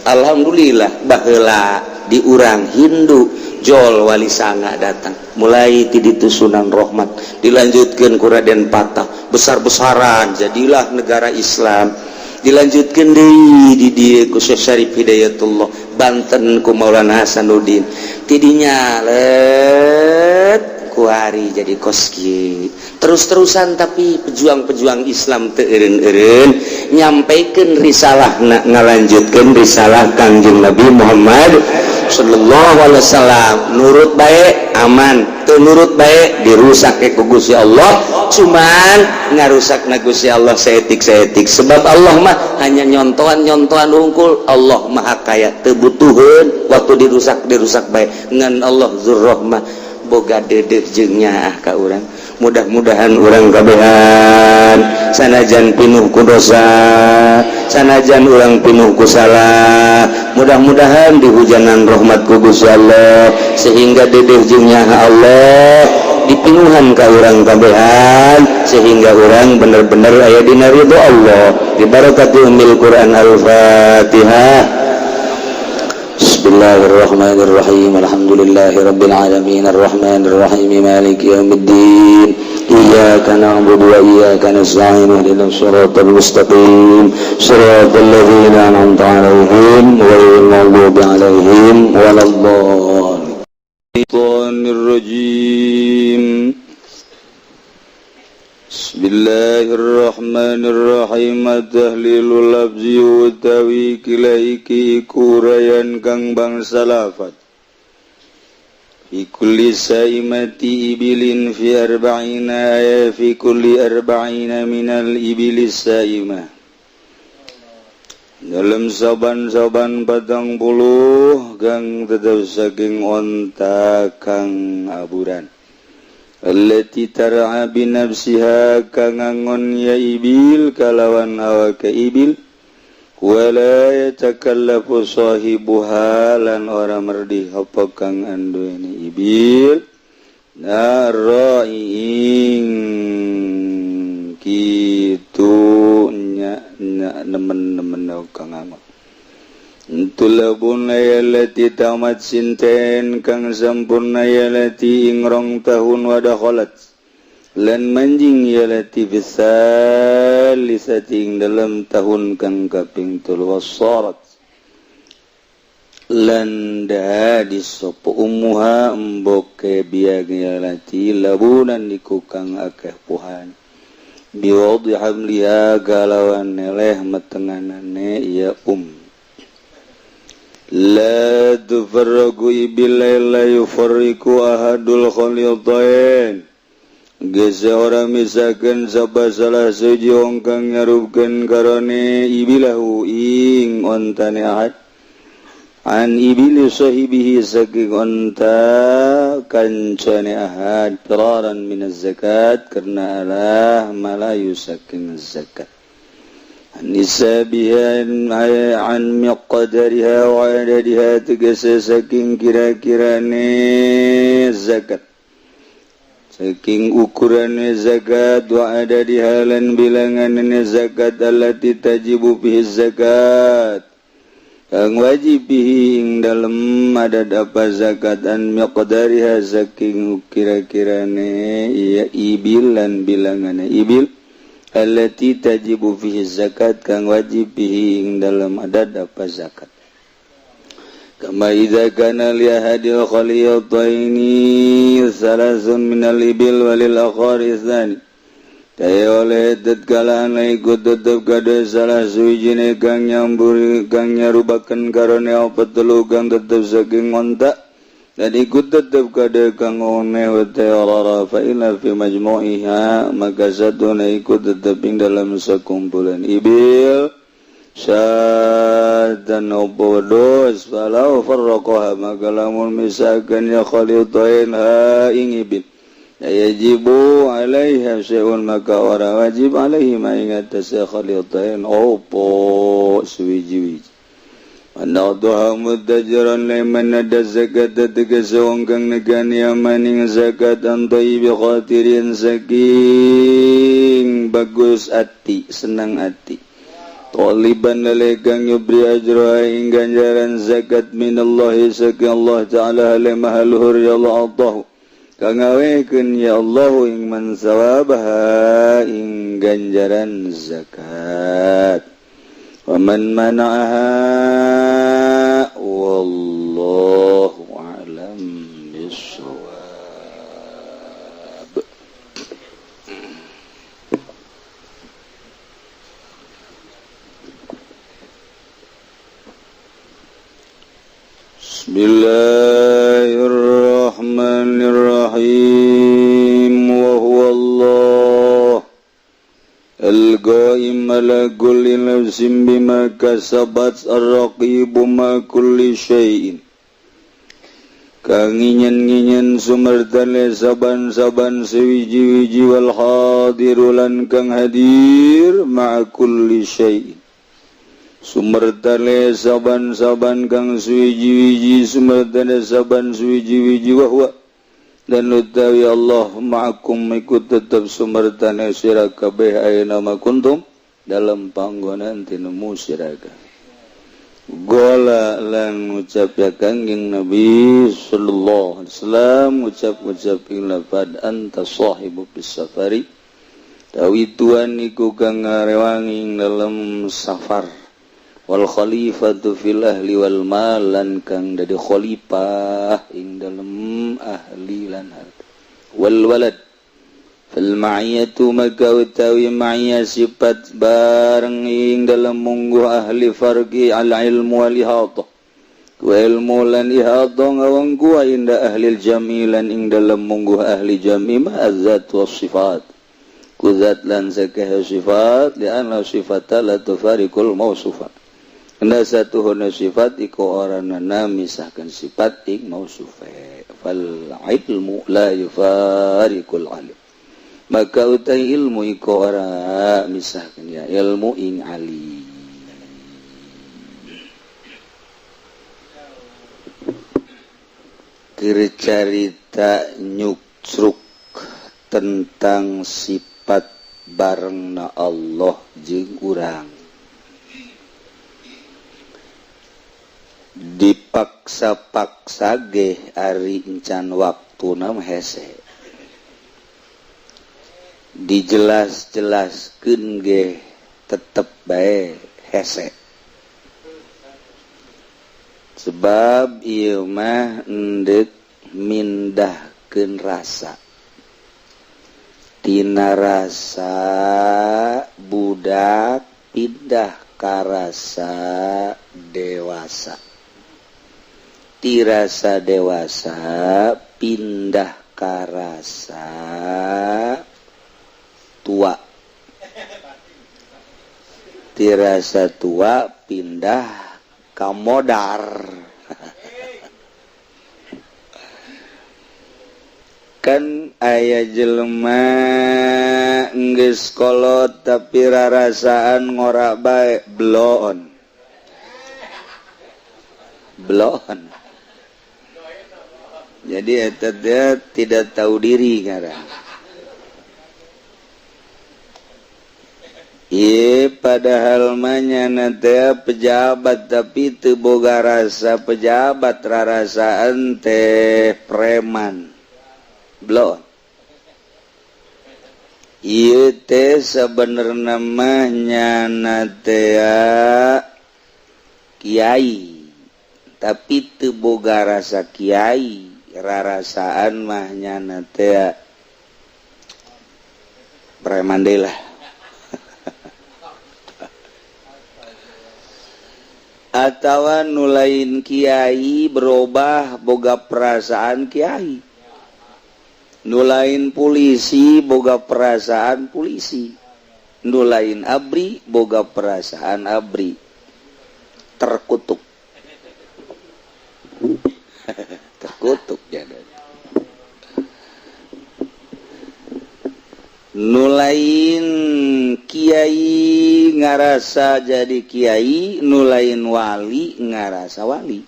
Alhamdulillah, baheula di urang Hindu jol Wali Sanga datang, mulai ti ditu Sunan Rahmat, dilanjutkan ku Raden Patah, besar-besaran jadilah negara Islam. Dilanjutkan deui di dieu ku Syekh Syarif Hidayatullah, Banten ku Maulana Hasanuddin, tidinya let kuari jadi koski terus-terusan. Tapi pejuang-pejuang Islam teu eureun-eureun nyampaikan risalah, ngalanjutkeun risalah Kangjeng Nabi Muhammad sallallahu alaihi wasallam. Nurut baik aman, teu nurut baik dirusak ke ku Gusti Allah. Cuman ngarusak na Gusti Allah saeutik-saeutik, sebab Allah mah hanya nyontohan-nyontohan unggul. Allah maha kaya, teu butuheun. Waktu dirusak, dirusak baik ngan Allah dzurrahmah, boga dedeh jeung nyaah ka urang. Mudah-mudahan urang kabehan sanajan pinuh ku dosa, sanajan urang pinuh ku salah, mudah-mudahan dihujanan rahmat ku Gusti Allah sehingga dedeh jeung nyaah Allah dipinuhan ka urang kabehan, sehingga urang bener-bener aya dina ridho Allah. Bi barakati ummil Quran, Al-Fatihah. Bismillahirrahmanirrahim. Alhamdulillahi rabbil alamin, arrahmanir rahim, maliki yaumiddin. Iyyaka na'budu wa iyyaka nasta'in, ihdinas siratal mustaqim, siratal ladzina an'amta 'alaihim, ghairil maghdubi 'alaihim waladdallin. الرجيم. بسم الله الرحمن الرحيم. التهليل اللفظي utawi kila iki iku uraian kang bangsa lafat في كل سائمة إبل في 40، في كل 40 من الإبل السائمة dalam saban-saban 40 gang tetap saking onta kang aburan التي ترعى بنفسها kang ngangon ya ibil kalawan awake ibil ولا يتكلف صاحبها lan ora merdih apa kang anduweni ibil الراعي ing kitu nya nemen-nemen kang angon tulabun ayalati tamat sinten kang sampurna yalati ing rong tahun wadakhalat lan manjing yalati bisalisati ing dalam tahun kang kaping 3 wasarat lan dadi sapa ummuha emboke biang yalati labunan iku kang akeh pohan biwadhi hamliha galawan neleh metenganane ya la tufarraqu ibil la yufarriqu ahadul khalitain geus ora misakeun sapa salah siji wong kang nyarupkeun karone ibilahu ing ontane ahad an ibili sahibihi saking onta kancane ahad firaran minaz zakat karena alah malayu saking zakat nisabiha an miqdariha wa adadiha tegese saking kira-kirane zakat saking ukurane zakat wa adadiha lan bilangane zakat allati tajibu bihi zakat kang wajib bihi ing dalem adad apa zakat an miqdariha saking kira-kirane ya ibil lan bilangane ibil allati tajibu fihi zakat kang wajib bihi ing dalam adad apa zakat kama idza kana li ahadil khaliyataini thalathun minal ibil walil akhari tsani kaya oleh tatkala ikut tetep kada salah suwijine kang nyamburi kang nyarubakeun karone apa telu kang tetep saking onta dan ikut tetep kada kang one wa ta'ala fa inna fi majmu'iha maka satuna ikut tetep ing dalam sakumpulan ibil syatan obodos falau farraqaha maka lamun misakan ya khalitain ha ing ibil yajibu alaiha syai'un maka ora wajib alaihi ma ing atase khalitain opo suwiji-wiji Anadha mudajran liman ada zakat tegese wong kang negani amaning zakat antayyibi khatirin saking bagus ati senang ati taliban lelegang yubri ajra ing ganjaran zakat minallahi saking Allah ta'ala lemahaluhur ya Allah Allah kang ngawekeun ya Allah ing man sawabaha ing ganjaran zakat ومن منعها والله أعلم بالصواب. بسم الله الرحمن الرحيم وهو الله القائم على كل نفس بما كسبت الرقيب ما كل شيء kang nginyen-nginyen sumertane saban-saban sewiji-wiji wal hadiru lan kang hadir ma kulli syai sumertane saban-saban kang suwiji-wiji sumertane saban suwiji-wiji wa huwa dan utawi Allah ma'akum ikut tetap sumertane sira kabeh ayeuna makuntum dalam panggonan tinemu sira kabeh. Gola lan ngucap ya Kangjeng Nabi sallallahu alaihi wasallam ngucap-ngucap ing lafad anta sahibu bis safari tawi tuan iku kang ngarewangi ing dalam safar wal khalifatu fil ahli wal mal lan kang dadi khalifah ing dalem ahli lan harta wal walad fal ma'iyatu maka utawi ma'iyah sifat bareng ing dalem mungguh ahli farqi al ilmu wal ihata wa ilmu lan ihata ngawangku inda ahli jami lan ing dalem mungguh ahli jami ma azzat was sifat kuzat lan zakah sifat li anna sifata la tufariqul mausufa. Kena satu hona sifat iku oranana misahkan sifat ing mausufe. Fal ilmu la yufariqul alim. Maka utai ilmu iku ora misahkan ya ilmu ing ali. Keur carita nyuksruk tentang sifat Barengna Allah jeung urang. Dipaksa-paksa ge ari encan waktuna mah hese. Dijelas-jelaskeun ge tetep bae hese. Sebab ieu mah endek mindahkeun rasa. Tina rasa budak pindah ka rasa dewasa. Tirasa dewasa pindah ka rasa tua. Tirasa tua pindah ka modar. Kan aya jelema geus kolot tapi rarasaan ngorak bae bloon. Bloon. Jadi eta dia tidak tahu diri ngaran. Ieu padahal mah nyana teh pejabat tapi teu boga rasa pejabat, rarasaan teh preman. Bloon. Ieu teh sabenerna mah nyana teh kiai tapi teu boga rasa kiai, rarasaan mah nyana teh preman deui lah. Atawa nu lain kiai berubah boga perasaan kiai, nu lain polisi boga perasaan polisi, nu lain abri boga perasaan abri. Terkutuk. Terkutuk jadi. Nu lain kiai ngarasa jadi kiai, nu lain wali ngarasa wali.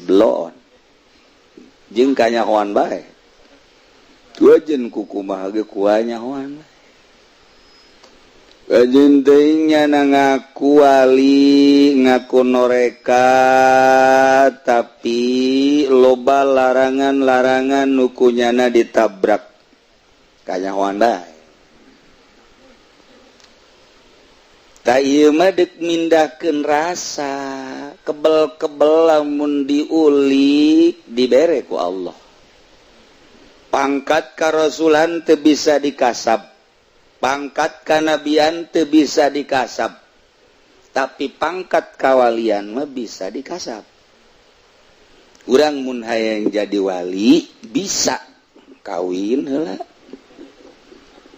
Bloon. Jeung kanyahoan bae. Wajen kukumaha ge kuanyahoan. Wajen teuing nyana ngaku wali, ngaku noreka, tapi loba larangan-larangan nu kunyana ditabrak. Kanyahoan bae. Ta ieu mah deuk mindahkeun rasa, kebel-kebel lamun diulik dibere ku Allah. Pangkat karasulan teu bisa dikasab, pangkat kanabian teu bisa dikasab, tapi pangkat kawalian mah bisa dikasab. Urang mun hayang jadi wali bisa kawin heula,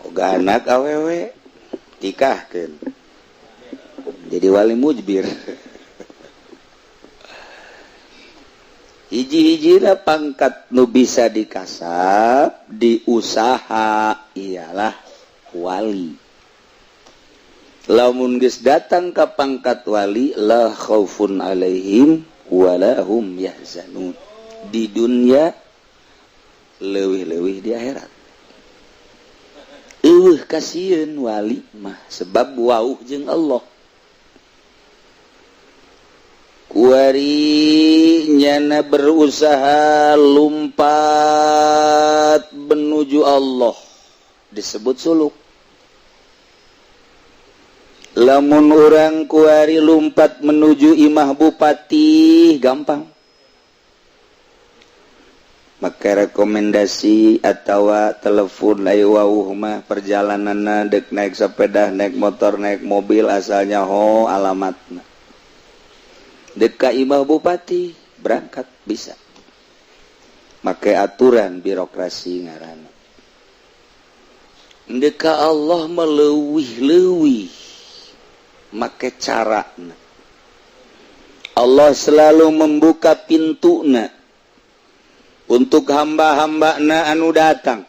boga anak awewe nikahkeun, jadi wali mujbir. Hiji-hijina pangkat nu bisa dikasab diusaha ialah wali. Lamun geus datang ka pangkat wali, la khaufun alaihim wala hum yahzanun. Di dunia leuwih-leuwih di akhirat. Eueuh kasieun wali mah sebab wauh jeung Allah. Kuari nyana berusaha lumpat menuju Allah disebut suluk. Lamun urang kuari lumpat menuju imah bupati gampang. Maka rekomendasi atawa telepon ayo wauh mah perjalananna dek naik sepeda, naik motor, naik mobil asalnya ho alamatna. Dek ka imah bupati berangkat bisa. Make aturan birokrasi ngaranna. Dek ka Allah meleuwih-leuwih make carana. Allah selalu membuka pintuna untuk hamba-hambana anu datang.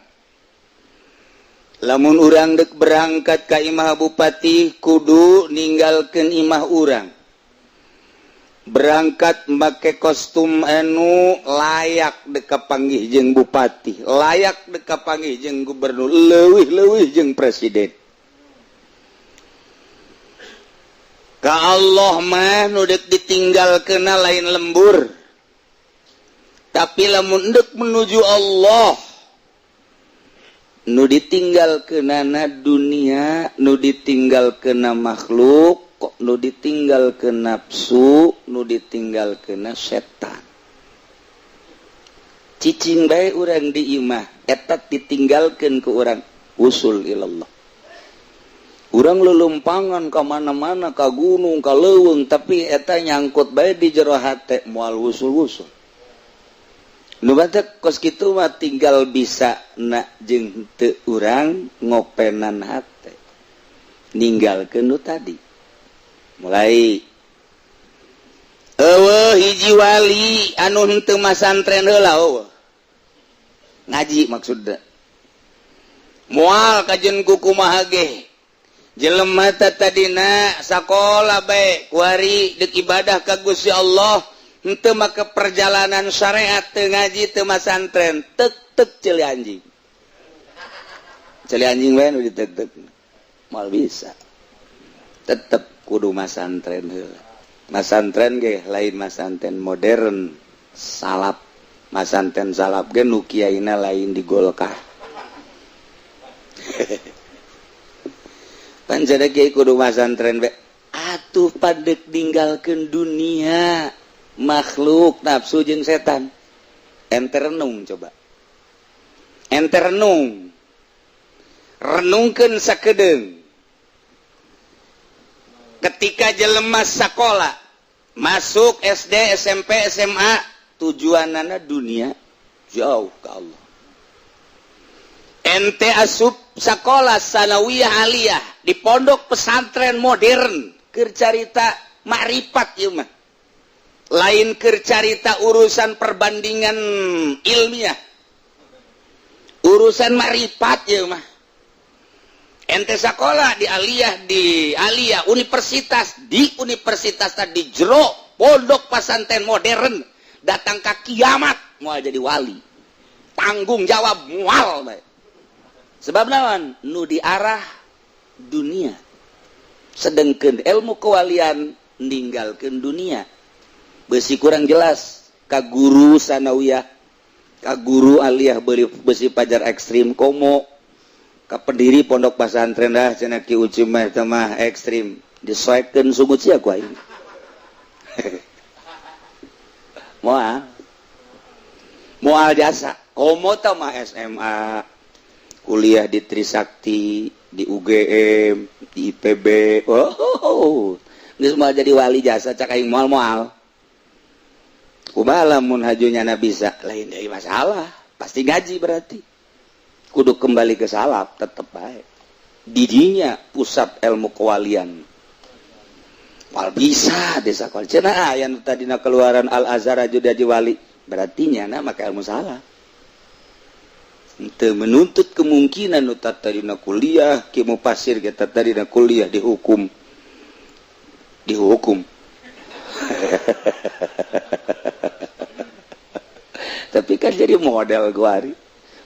Lamun urang dek berangkat ka imah bupati kudu ninggalkeun imah urang. Berangkat make kostum anu layak deka panggih jeung bupati, layak deka panggih jeung gubernur, leuwih-leuwih jeung presiden. Ka Allah mah nu deuk ditinggal kena lain lembur, tapi lamun deuk menuju Allah nu ditinggal kenana dunia, nu ditinggal kena makhluk, kok nu ditinggal ke nafsu, nu ditinggal kena setan. Cicing bae urang di imah eta ditinggalkeun ke urang usul ilallah. Urang lelumpangan ka mana-mana, ka gunung, ka leuweung, tapi eta nyangkut bae di jero hate moal wusul-wusul. Nu batak kos kitu mah tinggal bisa na jeung teu urang ngopenan hate ninggalkeun nu tadi. Mulai eueuh hiji wali anu henteu masantren heula eueuh ngaji maksudna moal kajen ku kumaha ge jelema teh tadina sakola bae kuari deuk ibadah ka Gusti Allah henteu make perjalanan syariat, teu ngaji, teu masantren, tek tek ceuli anjing, ceuli anjing bae nu ditek-tek moal bisa. Tetep kudu masantren heula. Masantren ge lain masantren modern salap. Masantren salap ge nu kiaina lain di Golkar. Pan jadi kiai kudu masantren be. Atuh padek ninggalkeun dunia, makhluk, nafsu jeung setan. Ente renung coba. Ente renung. Renungkeun sakedeung. Ketika jelema sakola masuk SD, SMP, SMA, tujuanana dunia jauh ke Allah. Ente asup sakola sanawiyah aliyah di pondok pesantren modern keur carita makrifat ieu mah. Lain keur carita urusan perbandingan ilmiah. Urusan makrifat ieu mah. Ente sekolah di aliyah universitas, di universitas tadi jero pondok pesantren modern datang ke kiamat moal jadi wali, tanggung jawab moal bae. Sebab naon nu diarah dunia, sedengkeun ilmu kewalian ninggalkeun dunia. Besi kurang jelas ka guru sanawiyah, ka guru aliyah besi pajar ekstrim komo ka pendiri pondok pesantren dah cenah Ki Uci mah teh mah ekstrim disoekeun sungut sia ku aing. Moal moal jasa komo teh mah SMA kuliah di Trisakti, di UGM, di IPB. Oh, geus moal jadi wali jasa cak aing moal moal. Kumaha lamun hajunya na bisa lain dari masalah, pasti ngaji berarti. Kudu kembali ke salaf tetep baik. Didinya pusat ilmu kewalian. Wal bisa desa kuali. Cenah aya nu tadina keluaran Al Azhar aju jadi wali, berarti nyana maka ilmu salah. Teu menuntut kemungkinan nu tadina kuliah ki mufasir ge tadina kuliah dihukum. Dihukum. Tapi kan jadi model kuari.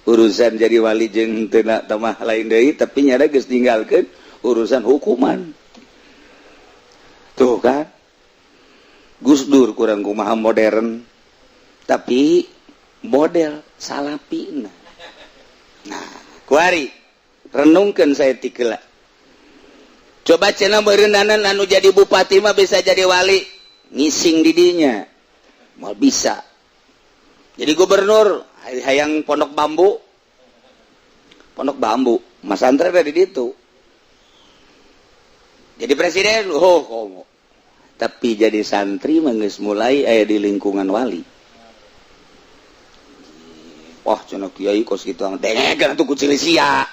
Urusan jadi wali jeung teu tamah lain deui, tapi nyada geus ninggalkeun urusan hukuman. Tuh kan. Gus Dur kurang kumaha modern, tapi model salapina. Nah, kuari renungkeun saya tikela. Coba cenah beureunanan anu jadi bupati mah bisa jadi wali, ngising di dinya. Moal bisa. Jadi gubernur hayang pondok bambu, pondok bambu, mas santren dari ditu. Jadi presiden, oh komo. Tapi jadi santri mah geus mulai aya di lingkungan wali. Wah, cenah kiai kos kitu dengekeun atuh ku cilisia.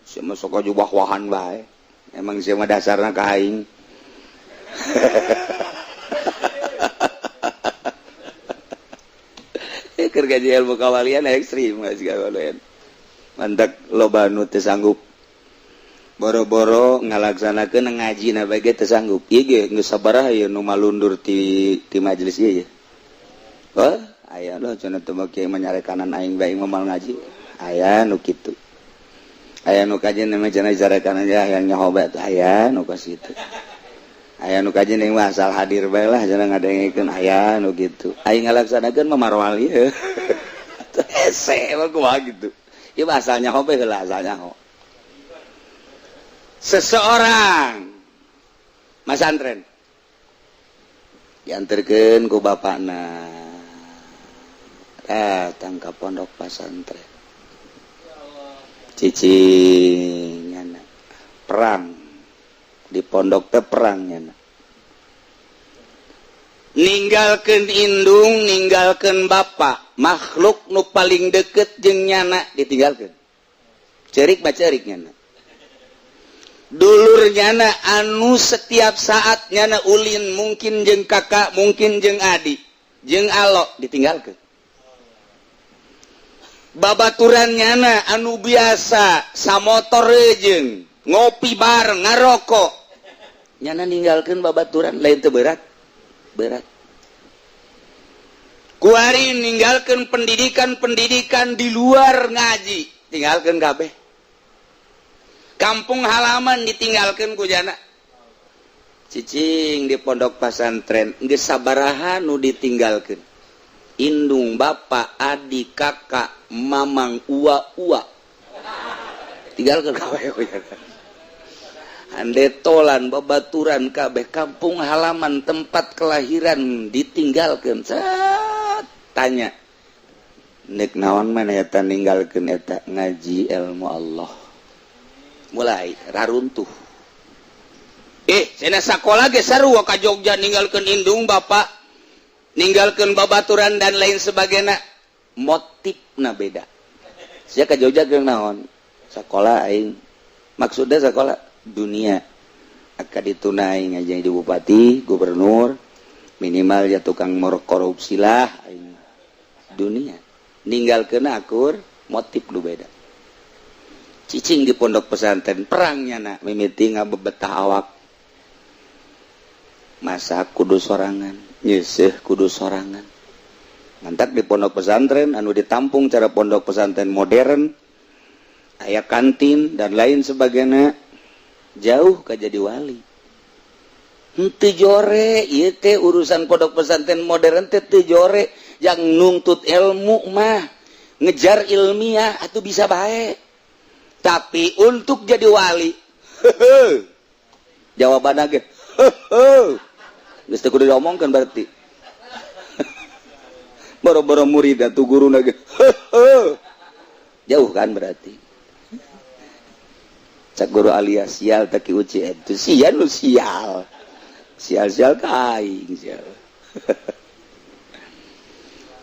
Sia mah sok aju wah-wahan bae. Emang sia mah dasarna ka aing. Keur gaji ilmu kawalian ekstrim geus kawalian. Mantak loba nu teu sanggup. Boro-boro ngalaksanakeun ngaji na bae teu sanggup. Ieu ge geus sabaraha ieu nu malundur ti majelis ieu ya. Oh, aya loh cenah teu mah kiai mah nyarekanan aing bae mah ngaji. Aya nu kitu. Aya nu kajen mah cenah carekanan ya yang nyaho bae tuh aya nu kos kitu. Aya nu kajen mah asal hadir bae lah cenah ngadengekeun, aya nu kitu. Aing ngalaksanakeun mah marwal ieu. Hese mah kumaha gitu. Ieu mah asal nyaho bae heula, asal nyaho. Seseorang masantren diantarkan ku bapakna, datang ke pondok pesantren, cicing nyana perang di pondok teh, perang nyana ninggalkeun indung, ninggalkeun bapak, makhluk nu paling deket jeung nyana ditinggalkeun. Cerik mah cerik nyana, dulur nyana anu setiap saat nyana ulin, mungkin jeng kakak, mungkin jeng adik, jeng alok, ditinggalkan. Babaturan nyana anu biasa samotor jeng ngopi bareng, ngarokok, nyana ninggalkan babaturan. Lain teu berat? Berat. Kuari ninggalkan pendidikan-pendidikan di luar ngaji, tinggalkan kabeh. Kampung halaman ditinggalkan ku nyana, cicing di pondok pesantren. Geus sabaraha nu ditinggalkan? Indung, bapak, adik, kakak, mamang, ua ua, tinggalkan kabeh ku nyana. Handetolan, babaturan kabeh, kampung halaman, tempat kelahiran ditinggalkan. Set, tanya, nek naon mana eta ninggalkeun eta? Ngaji ilmu Allah. Mulai raruntuh. Cenah sakola ge sarua ka Jogja, ninggalkeun indung bapak, ninggalkeun babaturan dan lain sebagainya. Motifna beda. Sia ka Jogja keur naon? Sakola aing. Maksudnya sekolah dunia, akan dituna aing aja di bupati, gubernur, minimal ya tukang korupsi lah aing. Dunia ninggalkeun akur, motif lu beda. Cicing di pondok pesantren, perangnya nak mimiti ngabebetah awak, masak kudu sorangan, nyeseh kudu sorangan. Mantap di pondok pesantren anu ditampung cara pondok pesantren modern, aya kantin dan lain sebagainya, jauh ke jadi wali. Henteu jore ieu teh. Urusan pondok pesantren modern teh teu jore. Yang nuntut ilmu mah, ngejar ilmiah atau bisa baik, tapi untuk jadi wali, jawaban ge geus teu kudu diomongkeun. Berarti boro-boro murid atuh guru ge jauh kan. Berarti cak guru alias sial tak uci itu sial, lu sial, sial, sial ka aing sial.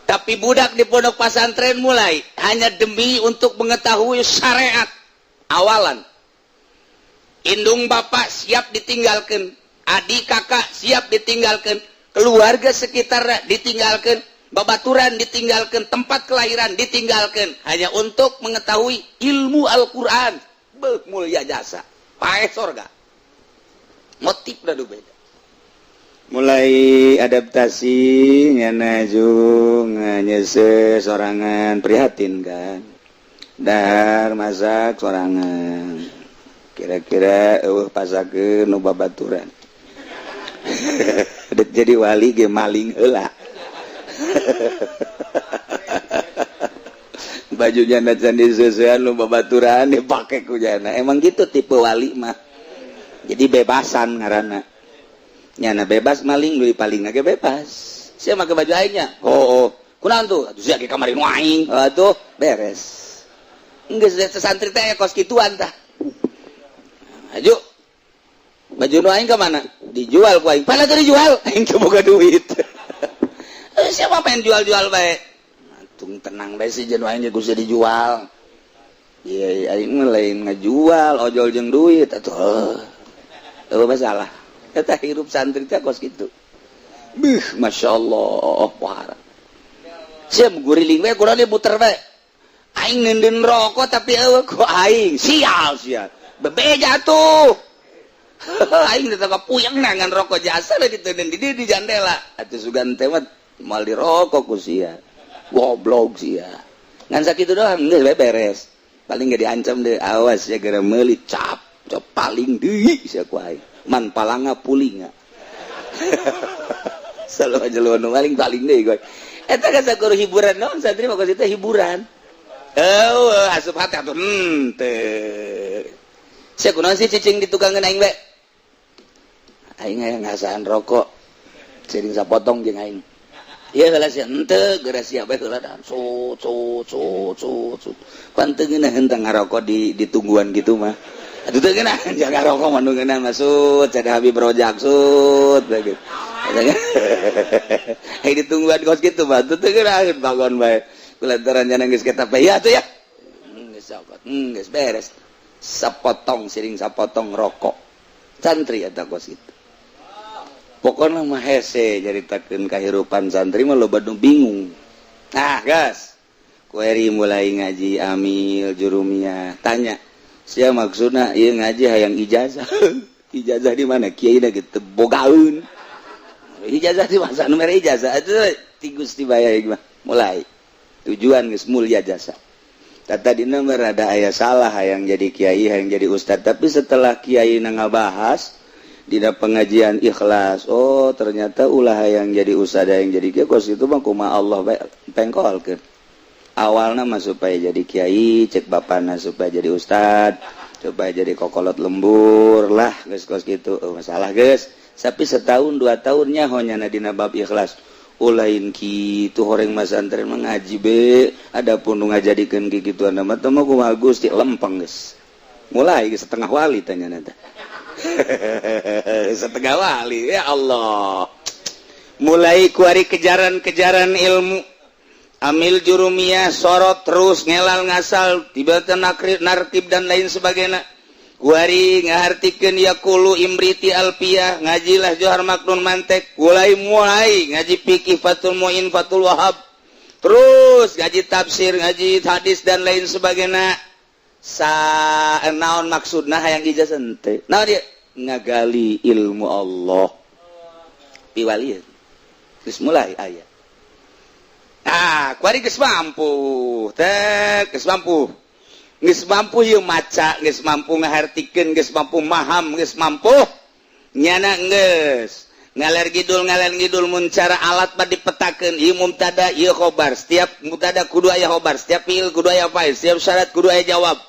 Tapi budak di pondok pesantren mulai hanya demi untuk mengetahui syariat, awalan indung bapak siap ditinggalkan, adik kakak siap ditinggalkan, keluarga sekitar ditinggalkan, babaturan ditinggalkan, tempat kelahiran ditinggalkan, hanya untuk mengetahui ilmu Al-Quran. Beuh, mulia jasa paeh sorga. Motif udah beda. Mulai adaptasi nyana jung nyese sorangan, prihatin kan, dahar masak sorangan, kira-kira pasakeun nu babaturan. Dek jadi wali ge maling heula bajunya can diseuseuan nu babaturan, dipake ku jana. Emang gitu tipe wali mah, jadi bebasan ngaranna. Nyana bebas maling, nu paling ge bebas. Sia make baju aingnya. Oh, kunaon tuh? Atuh sia ge kamari nu aing. Atuh beres. Geus santri teh kos kituan tah. Aju. Baju nu aing ka mana? Dijual ku aing. Mana teh dijual? Aing teu boga duit. Eh, siapa pengen jual-jual bae? Tung tenang bae sih, jeung aing ge kudu dijual. Iya, aing mah lain ngajual, ojol jeung duit atuh. Eueuh masalah. Eta hirup santri teh kos kitu. Beuh, Masya Allah, wah. Siap guriling we kurang muter we. Aing nenden rokok tapi eueuh ku aing. Sial, sial. Bebeja tuh. Aing teh puyeng nangan rokok jasa gitu dan di jandela. Atuh sugan teh mah moal dirokok ku sia. Goblok sia. Ngan sakitu doang geus beres. Paling gak diancam deh, awas ya gara meuli cap, cap paling deui sia ku aing. Man palanga pulinga. Selalu aja lu nu paling paling deui gue. Eta kan sakur hiburan naon, santri mah itu hiburan. Oh, asup hati atuh henteu. Sia kunaon sih cicing di tukangeun aing bae? Aing aya ngasaan rokok. Sering sapotong jeung aing. Iya heula sia henteu, geura sia bae heula dan so so so so so. Pan teu ngeunah henteu ngarokok di ditungguan gitu mah. Atuh teu ngeunah jangan ngarokok mah nu ngeunah masuk cada Habib Rojak sut gitu. Hei, ditungguan kos gitu mah teu ngeunah bangun bae. Kulantaran nya geus kita ya atuh ya. Geus cokot. Geus beres. Sapotong siring sapotong rokok. Santri eta kos itu. Pokoknya mah hese nyaritakeun kahirupan santri mah loba nu bingung. Nah, gas. Kueri mulai ngaji amil jurumiyah. Tanya, sia maksudna ieu ngaji hayang ijazah. Ijazah di mana? Kiai gitu bogaeun. Ijazah di masa nu mere ijazah itu ti Gusti baya mah. Mulai tujuan geus mulia jasa. Tata dina rada aya salah hayang jadi kiai, hayang jadi ustad, tapi setelah kiai ngabahas dina pengajian ikhlas, oh ternyata ulah yang jadi ustad, yang jadi kiai kos itu mah kumaha Allah bae pengkolkeun. Awalna mah supaya jadi kiai, cek bapana supaya jadi ustad, supaya jadi kokolot lembur lah geus kos gitu. Oh, masalah geus. Tapi setahun 2 tahun nyaho nyana dina bab ikhlas. Ulain kitu horeng masantren mah ngaji be, adapun nu ngajadikeun kikituan mah teh mah kumaha Gusti lempeng geus. Mulai geus setengah wali tanya nanti. Setengah wali, ya Allah. Mulai kuari kejaran-kejaran ilmu amil jurumiyah, sorot terus ngelal ngasal tiba nakri narkib dan lain sebagainya. Kuari ngahartikeun yaqulu imriti alpiyah, ngajilah Johar Maknun mantek, mulai mulai ngaji fikih Fathul Muin, Fathul Wahab, terus ngaji tafsir, ngaji hadis dan lain sebagainya. Sa naon maksudna hayang ijazah henteu? Naon dia ngagali ilmu Allah piwalieun geus mulai aya. Ah, kuari geus mampu teh, geus mampu, geus mampu ieu maca, geus mampu ngahartikeun, geus mampu maham, geus mampu nyana geus ngaler ngidul ngaler ngidul. Mun cara alat mah dipetakeun, ieu mubtada, ieu khobar, setiap mubtada kudu aya khobar, setiap fiil kudu aya fa'il, setiap syarat kudu aya jawab.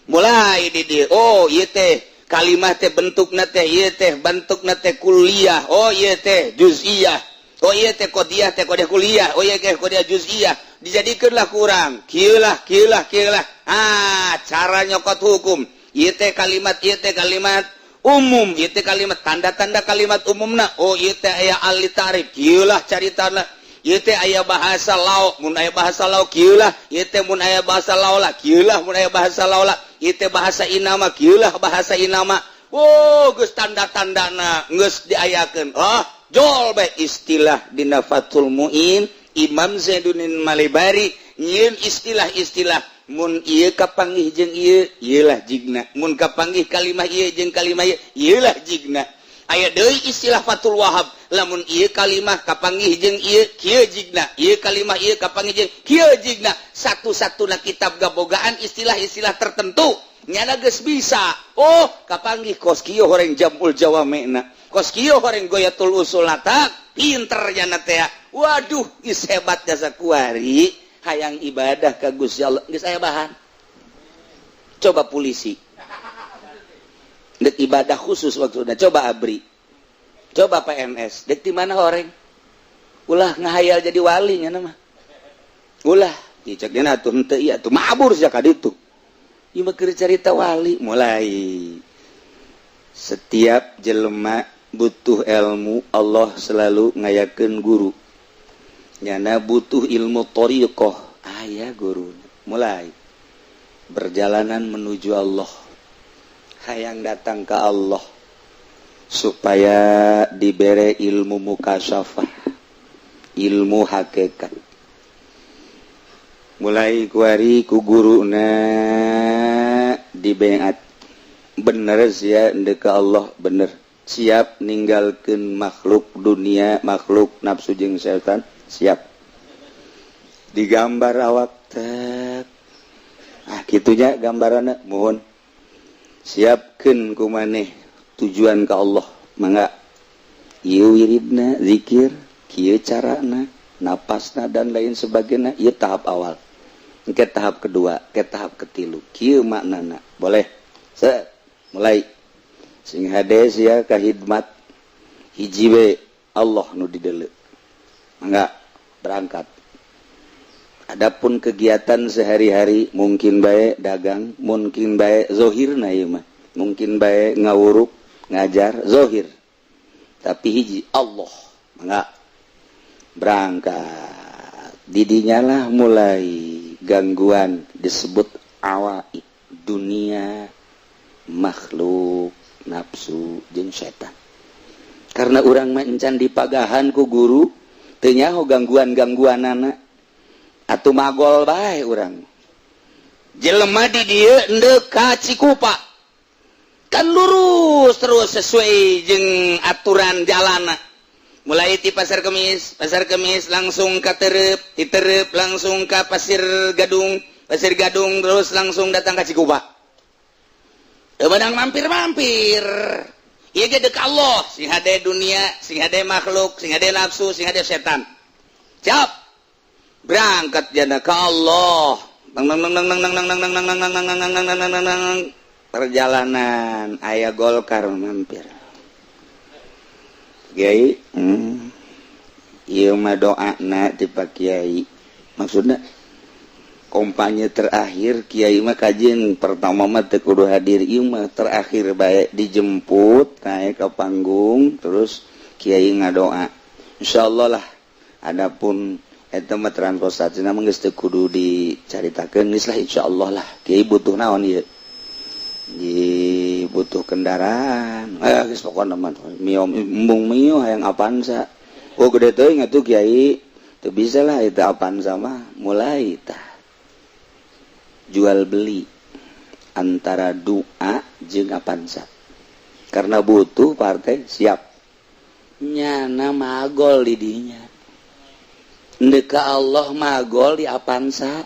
Mulai di dieu, oh ieu teh kalimah teh bentukna teh ieu teh bentukna teh kuliah, oh ieu teh juz'iyah, oh ieu teh qodiyah teh qodiyah kuliah, oh ieu teh qodiyah juz'iyah. Dijadikeunlah kurang kieu lah, kieu lah, kieu lah. Ah, cara nyokot hukum ieu teh kalimat, ieu teh kalimat umum, ieu teh kalimat tanda-tanda kalimat umumna, oh ieu teh aya al ta'rif, kieu lah caritana, ieu teh aya bahasa lauk, mun aya bahasa lauk kieu lah, ieu teh mun aya bahasa laula kieu lah, mun aya bahasa laula, ieu teh bahasa inama kieu lah, bahasa inama. Oh, geus tanda-tandana geus diayakeun. Oh, jol bae istilah dina Fathul Muin. Imam Zainuddin Malibari nyieun istilah-istilah, mun ieu kapanggih jeung ieu, ieu lah jigna, mun kapanggih kalimah ieu jeung kalimah ieu, ieu lah jigna. Aya deui istilah Fathul Wahab, lamun ieu kalimah kapanggih jeung ieu, kieu jigna, ieu kalimah ieu kapanggih jeung kieu jigna. Satu-satuna kitab gabogaan istilah-istilah tertentu. Nyana geus bisa, oh kapanggih kos kieu horeng jamul jawamina, kos kieu horeng goyatul usul tak pinter nyana teh. Waduh, geus hebat jasa. Kuari hayang ibadah ka Gusti Allah geus aya bahan. Coba polisi dek ibadah khusus maksudnya, coba ABRI, coba PNS, dek di mana horeng. Ulah ngahayal jadi wali nya mah, ulah dicek dina atuh henteu ieu atuh mabur sia ka ditu. Ieu mah keur carita wali. Mulai setiap jelema butuh ilmu, Allah selalu ngayakeun guru. Nyana butuh ilmu thariqah, aya guru. Mulai berjalanan menuju Allah, hayang datang ke Allah supaya dibere ilmu mukasyafah, ilmu hakikat. Mulai kuari ku guruna dibeat. Bener sia ndek ka Allah, bener siap ninggalkeun makhluk dunia, makhluk nafsu jeung setan, siap digambar awak tek. Ah, kitunya gambaranna. Mohon siapkeun ku maneh tujuan ke Allah. Mangga, ieu wiridna, zikir kieu carana, napasna, dan lain sebagainya. Ieu tahap awal, ke tahap kedua, ke tahap ketilu, kieu maknana. Boleh se mulai sing hade sia kahidmat hiji we, Allah nu dideuleu. Mangga berangkat. Adapun kegiatan sehari-hari, mungkin baik dagang, mungkin baik zohir, ieu mah mungkin baik ngawuruk, ngajar zohir, tapi hiji Allah. Mangga berangkat. Didinya lah mulai gangguan disebut awaik, dunia, makhluk, nafsu jeung setan. Karena urang mah encan dipagahan ku guru, teu nyaho gangguan-gangguan anak atuh, magol bae urang. Jelema di dieu endek ka Cikupa kan lurus terus sesuai jeung aturan jalana, mulai di Pasar Kemis, Pasar Kemis langsung ke Terep, di Terep langsung ke Pasir Gadung, Pasir Gadung terus langsung datang ke Cikupa. Menang mampir-mampir. Iya gede ke Allah, sing hade dunia, sing hade makhluk, sing hade nafsu, sing hade setan. Siap. Berangkat jana ke Allah. Nang nang nang nang nang nang nang nang nang nang nang nang nang nang nang nang nang. Perjalanan aya Golkar mampir. Kiai, ieu mah doana ti Pak Kiai. Maksudna kampanye terakhir Kiai mah kajian pertama mah teu kudu hadir, ieu mah terakhir bae dijemput naik ke panggung, terus Kiai ngadoa. Insyaallah lah. Adapun eta mah transportasi mah geus teu kudu dicaritakeun, geus lah, insyaallah lah. Kiai butuh naon ieu? Di butuh kendaraan. Eh, geus pokona mah Mio, embung Mio, hayang Avanza. Oh, gede teuing atuh, Kiai. Teu bisa lah itu Avanza mah. Mulai tah jual beli antara doa jeung Avanza. Karena butuh partai, siap nyana magol di dinya. Ndek ka Allah magol di Avanza,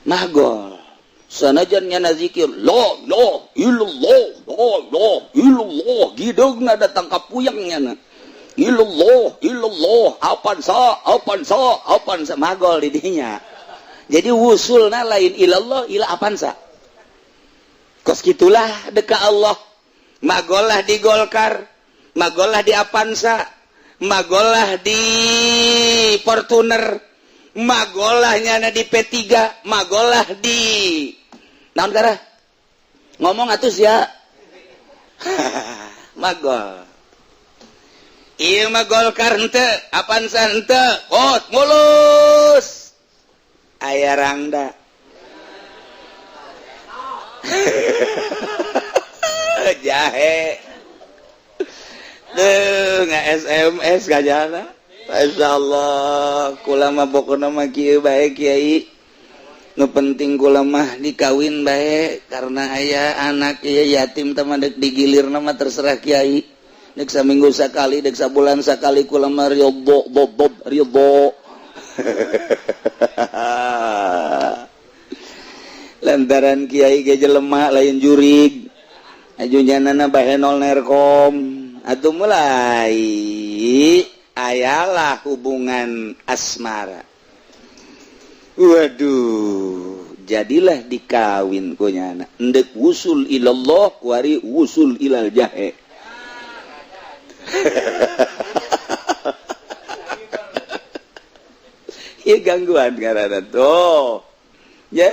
magol. Sanajan nyana zikir la la illallah, la la illallah, gideungna datang ka puyeng nyana illallah illallah, Avanza, Avanza, Avanza, magol di dinya. Jadi wusulna lain ilallah, ila Avanza. Kos gitulah deka Allah, magolah di Golkar, magolah di Avanza, magolah di Fortuner, magolah nyana di P3, magolah di naon kara ngomong atuh sia, magol. Ieu mah Golkar henteu, Avanza henteu, oh mulus aya rangda jahe. Duh, nggak SMS gajana. Masya Allah, kula mah pokokna mah kieu bae, Kiai. Nu penting kula mah dikawin bae karena aya anak ieu yatim teh mah dek digilir mah terserah Kiai. Dek saminggu sakali, dek sabulan sakali, kula mah ridho, bob ridho. Lantaran Kiai ge jelema lain jurig. Aju nyanana bahenol nerkom. Atuh mulai ayalah hubungan asmara. Waduh, jadilah dikawin ku nyana. Endek wusul ilallah, kuari wusul ilal jahe. Iya, gangguan karena tuh. Ya.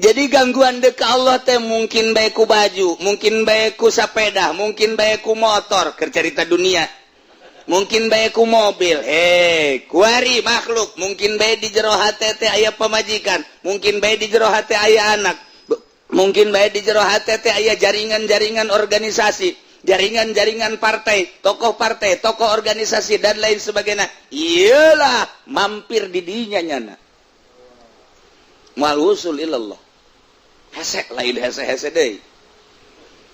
Jadi gangguan dek Allah teh mungkin bae ku baju, mungkin bae ku sepeda, mungkin bae ku motor, keur cerita dunia. Mungkin bae ku mobil, eh, kuari makhluk, mungkin bae di jero hate teh aya pamajikan, mungkin bae di jero hate aya anak, mungkin bae di jero hate teh aya jaringan-jaringan organisasi, jaringan-jaringan partai, tokoh partai, tokoh organisasi, dan lain sebagainya. Iyalah mampir di dinya nyana. Moal wusul ilallah. Hese lain hese-hese deui.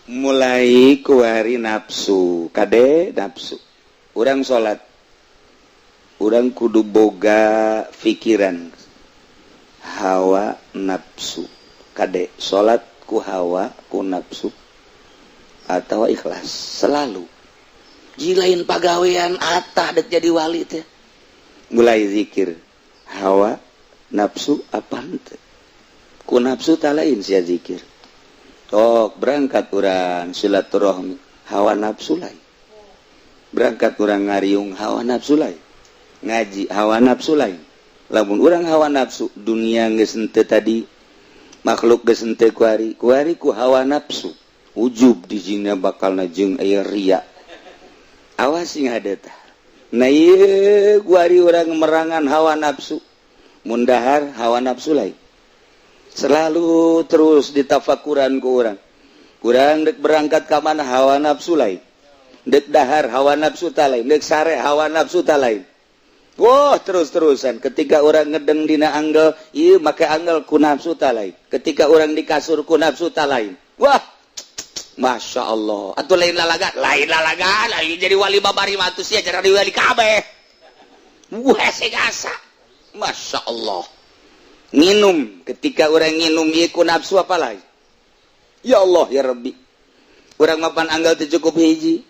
Mulai kuari nafsu, kade nafsu. Urang salat, urang kudu boga pikiran hawa nafsu. Kade salat ku hawa ku nafsu atau ikhlas selalu. Ji lain pagawean atah dek jadi wali teh. Mulai zikir hawa nafsu apa henteu? Ku nafsu tak lain sia zikir. Tok berangkat urang silaturahmi hawa nafsu lain. Berangkat urang ngariung hawa nafsu lain. Ngaji hawa nafsu lain. Lamun urang hawa nafsu dunia geus henteu tadi, makhluk geus henteu kuari, kuari ku hawa nafsu. Ujub di sini bakal jeung aya ria. Awas sing hade tah. Nah ieu kuari urang merangan hawa nafsu. Mun dahar hawa nafsu lain. Selalu terus ditafakuran ku urang. Kurang dek berangkat ka mana hawa nafsu lain. Dek dahar hawa nafsu ta lain, dek sare hawa nafsu ta lain. Wah, terus-terusan ketika orang ngedeng dina anggel, ieu make anggel ku nafsu ta lain. Ketika orang di kasur ku nafsu ta lain. Wah, Masya Allah. Atuh lain lalaga, lain jadi wali babari mah atuh sia jadi wali kabeh. Wah, hese gasa. Masya Allah. Nginum, ketika orang nginum ieu ku nafsu apa lain? Ya Allah ya Rabbi. Urang mapan anggal teu cukup hiji.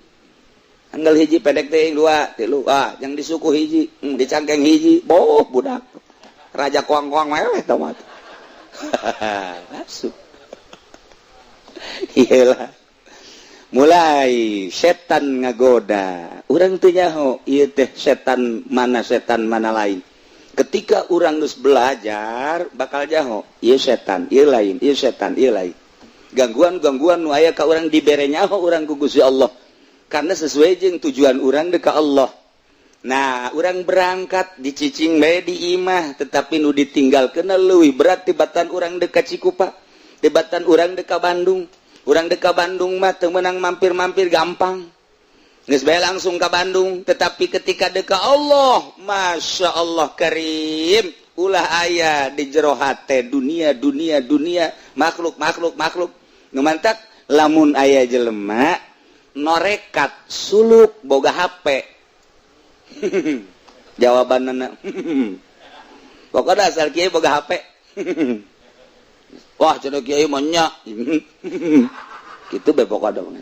Anggal hiji pendek teh dua, tilu. Ah, yang disuku hiji, dicangkeng hiji. Boh, budak. Raja koang-koang meweh tah mah. Nafsu. Iyalah. Mulai setan ngagoda. Urang teu nyaho ieu teh setan mana lain. Ketika urang geus belajar bakal nyaho ieu setan, ieu lain, ieu setan, ieu lain. Gangguan-gangguan nu aya ka urang dibere nyaho urang ku Gusti Allah. Karena sesuai jeung tujuan urang ka Allah. Nah, urang berangkat dicicing bae di imah, tetapi nu ditinggalkeun leuwih berat tibatan urang dekat Cikupa, tibatan urang dekat Bandung. Urang dekat Bandung mah teu meunang mampir-mampir gampang. Geus bae langsung ka Bandung, tetapi ketika dekat Allah, Masya Allah Karim, ulah aya di jero hate dunia dunia dunia, makhluk makhluk makhluk. Nu mantak lamun aya jelema norekat suluk boga HP. Jawabanna pokoknya asal kiai boga HP. Wah, cenah kiai mah nya. Kitu bae pokokna.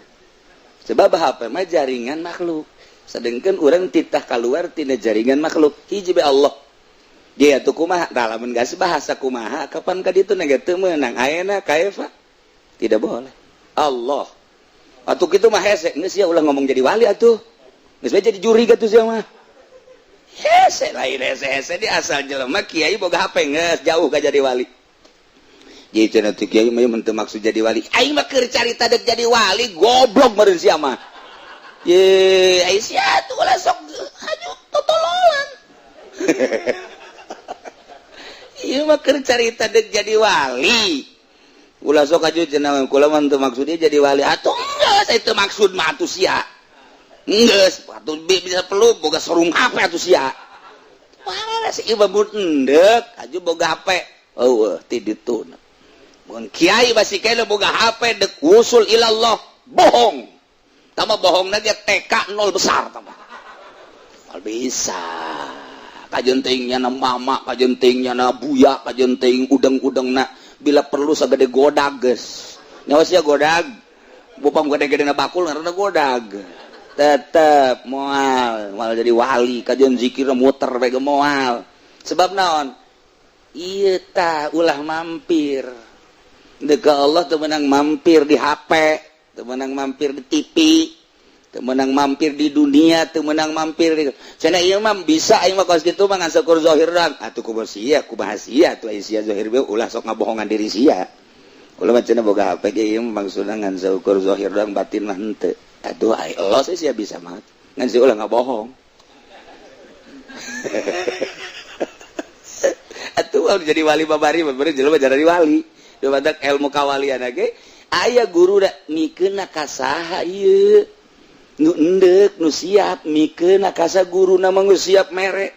Sebab HP mah jaringan makhluk. Sedangkan urang titah keluar tina jaringan makhluk. Hiji bae Allah. Dia tuh kumaha? Tah lamun geus bahasa kumaha, kapan ka ditu na ge teu meunang. Ayeuna kaifa? Tidak boleh. Allah. Atuh kitu mah hese, geus sia ulah ngomong jadi wali atuh. Geus bae jadi juri atuh sia mah. Hese lain hese-hese di asal jelema kiai boga HP geus jauh ka jadi wali. Jadi cenah teh kiai mah teu maksud jadi wali. Aing mah keur carita dek jadi wali, goblok meureun sia mah. Ye, ai sia tuh ulah sok haju totololan. Ieu mah keur carita dek jadi wali. Ulah sok aju cenah kula mah teu maksudnya jadi wali. Atuh geus itu maksud mah atuh sia. Geus atuh bisa perlu boga sarung HP atuh sia. Wah, si ieu mah endek aju boga HP. Eueuh ti ditu. Mun kiai masih kena boga HP dek usul ilallah bohong. Tambah bohongna dia TK 0 besar tambah. Mal bisa. Kajentingnya na mama, kajentingnya na buya, kajenting udeng-udengna bila perlu sagede godag geus. Nyawa sia godag. Bupam gede-gede na bakul ngaranna godag. Tetep moal, moal jadi wali kajen zikir muter bae ge moal. Sebab naon? Ieu tah ulah mampir. Deka Allah teu meunang mampir di HP, teu meunang mampir di TV, teu meunang mampir di dunia, teu meunang mampir di cenah ieu mah bisa aing mah kos kitu mah ngan seukur zahir doang. Atuh kumaha sia, kumaha sia atuh aya sia zahir bae ulah sok ngabohongan diri sia. Kula mah cenah boga HP ge ieu maksudna ngan seukur zahir doang batin mah henteu. Aduh ai Allah sih sia bisa mah. Ngan sia ulah ngabohong. Atuh jadi wali babari babari jelema jadi wali. Badak ilmu kawalian ge aya guru da mikeun ka saha ieu nu endek nu siap mikeun ka sa guruna mah geus siap mere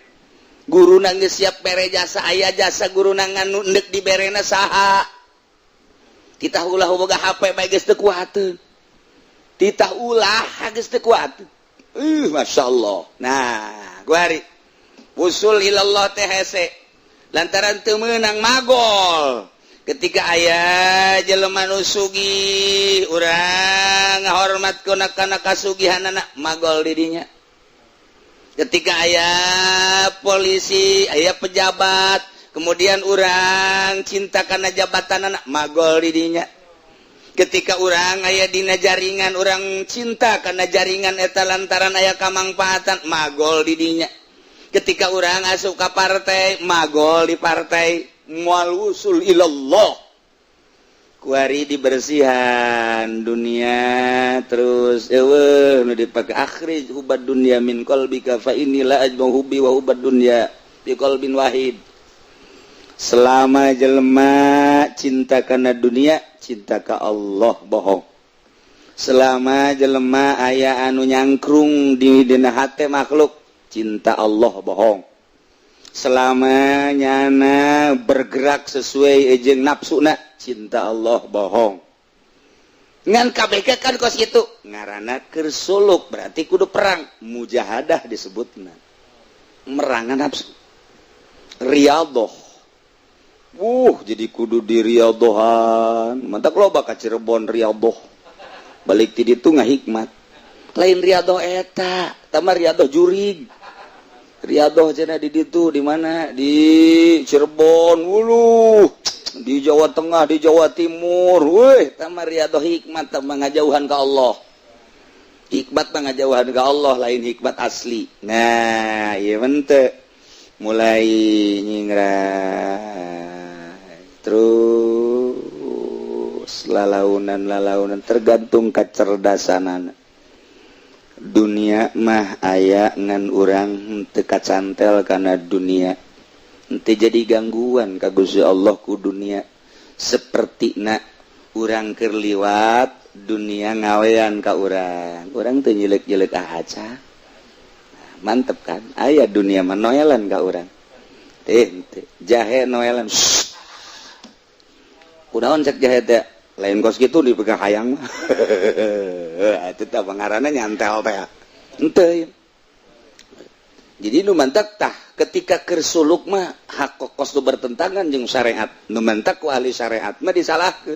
guruna geus siap mere jasa aya jasa guruna ngan nu endek diberena saha. Titah ulah boga HP bae geus teu kuateun, titah ulah geus teu kuat. Masya Allah. Nah, kuari usul ilallah teh hese lantaran teu meunang magol. Ketika aya jelema nu sugih, urang ngahormat kuna kana kasugihanana, magol didinya. Ketika aya polisi, aya pejabat, kemudian urang cinta kana jabatan, anak magol didinya. Ketika urang aya dina jaringan, urang cinta kana jaringan eta lantaran aya kamangfaatan, magol didinya. Ketika urang asup ka partai, magol di partai. Moal usul ilallah. Kuari dibersihan dunia terus, eueuh nu dipake. Akhrij hubbad dunya min qalbika fa inni la ajma'u hubbi wa hubbad dunya bi qalbin wahid. Selama jelema cinta kana dunia, cinta ka Allah bohong. Selama jelema aya anu nyangkrung di dina hate makhluk, cinta Allah bohong. Selama nyana bergerak sesuai jeung nafsuna, cinta Allah bohong. Ngan KPK kan kos itu ngaranna keur suluk, berarti kudu perang, mujahadah disebutna, merangan nafsu, riyadhah. Jadi kudu di riyadhahan. Mantap, loba ka Cirebon riyadhah, balik ti ditu ngahikmat. Lain riyadhah eta, tambah riyadhah jurig. Riyadhah cenah di ditu, di mana, di Cirebon, wuluh, di Jawa Tengah, di Jawa Timur. Wih, tambah riyadhah hikmat, tambah ngajauhan ke Allah. Hikmat mah ngajauhan ke Allah, lain hikmat asli. Nah, iya mente mulai nyingrai terus lalaunan lalaunan, tergantung kecerdasan. Dunia mah aya, ngan urang teu kacantel kana dunia, henteu jadi gangguan ka Gusti Allah ku dunia. Seperti na urang keur liwat, dunia ngawean ka urang, urang teu nyelek-nyelek aja. Mantep kan? Aya dunia mah noelan ka urang teh, jahe noelan. Kunaon cek jahe teh? Lain kos gitu dipegang hayang mah itu teh pangaranna nyantel teh henteu. Jadi nu mantak tah, ketika keur suluk mah hak kos nu bertentangan jeung syariat, nu mantak ku ahli syariat mah disalahkeun.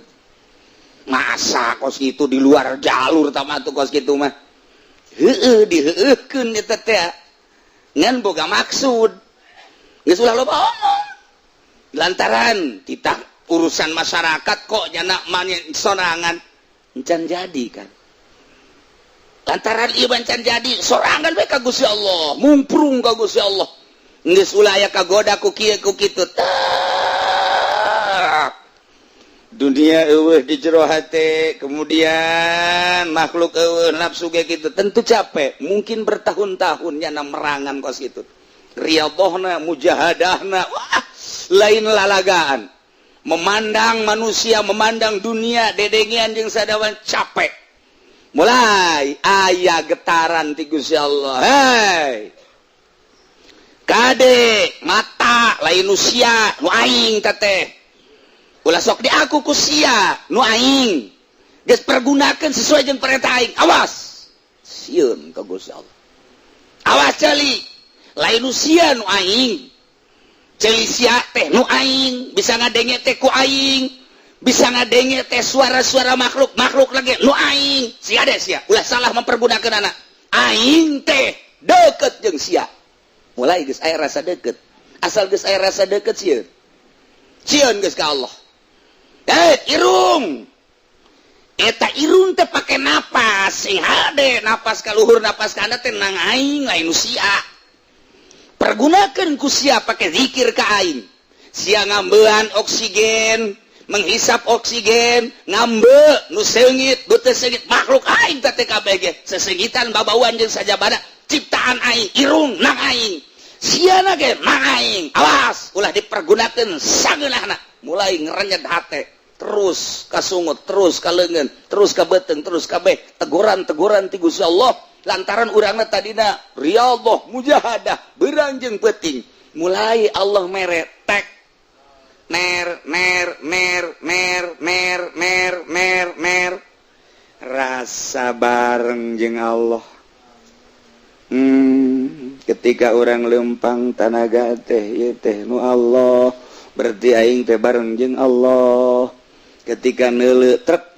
Masa kos itu di luar jalur tama tuh kos gitu mah? Heueuh, diheueuhkeun eta teh ngan boga maksud. Geus ulah loba omong lantaran titah urusan masyarakat kok nyana sorangan encan jadi kan. Lantaran ieu encan jadi, sorangan we ka Gusti Allah, mumprung ka Gusti Allah. Geus ulah aya kagoda ku kieu ku kitu. Tak dunia eueuh di jero hate, kemudian makhluk eueuh, nafsu ge kitu, tentu capek. Mungkin bertahun-tahun nyana merangan kos kitu, riyadhahna, mujahadahna, wah, lain lalagaan. Memandang manusia, memandang dunia, dedengian jeung sadawan capek. Mulai aya getaran ti Gusti Allah, "Hei kade, mata lain usia nu aing teteh, ulah sok di aku ku sia. Nu aing geus pergunakeun sesuai jeung perintah aing." Awas, sieun ka Gusti Allah. "Awas ceuli, lain usia nu aing. Ceuli sia teh nu aing, bisa ngadenge teh ku aing, bisa ngadenge teh suara-suara makhluk makhluk lagi nu aing. Sia deh sia, ulah salah mempergunakan anak aing teh, deket jeung sia." Mulai geus aya rasa deket. Asal geus aya rasa deket, sieun, sieun geus ka Allah. Eh, irung eta, irung teh pake napas sing hade, napas ka luhur, napas ka teh nang aing, lain sia. Pergunakan ku sia pake zikir ka aing. Sia ngambean oksigen, menghisap oksigen, ngambe nu seungit, nu teu seungit, makhluk aing teh TKBG, sesengitan, babauan jeung sajabana ciptaan aing. Irung nang aing, siana ge nang aing. Awas ulah dipergunakeun sangeunahna." Mulai ngerenyet hate, terus kasungut, terus ka leungeun, terus ka beuteung, terus kabeh teguran-teguran ti Gusti Allah lantaran urangna tadina riyadhah, mujahadah beurang jeung peuting. Mulai Allah mere tek. Ner ner ner ner ner ner ner ner, rasa bareng jeung Allah. Ketika urang lempang tanaga teh, ieu teh nu Allah, berarti aing teh bareng jeung Allah. Ketika neuleu trek,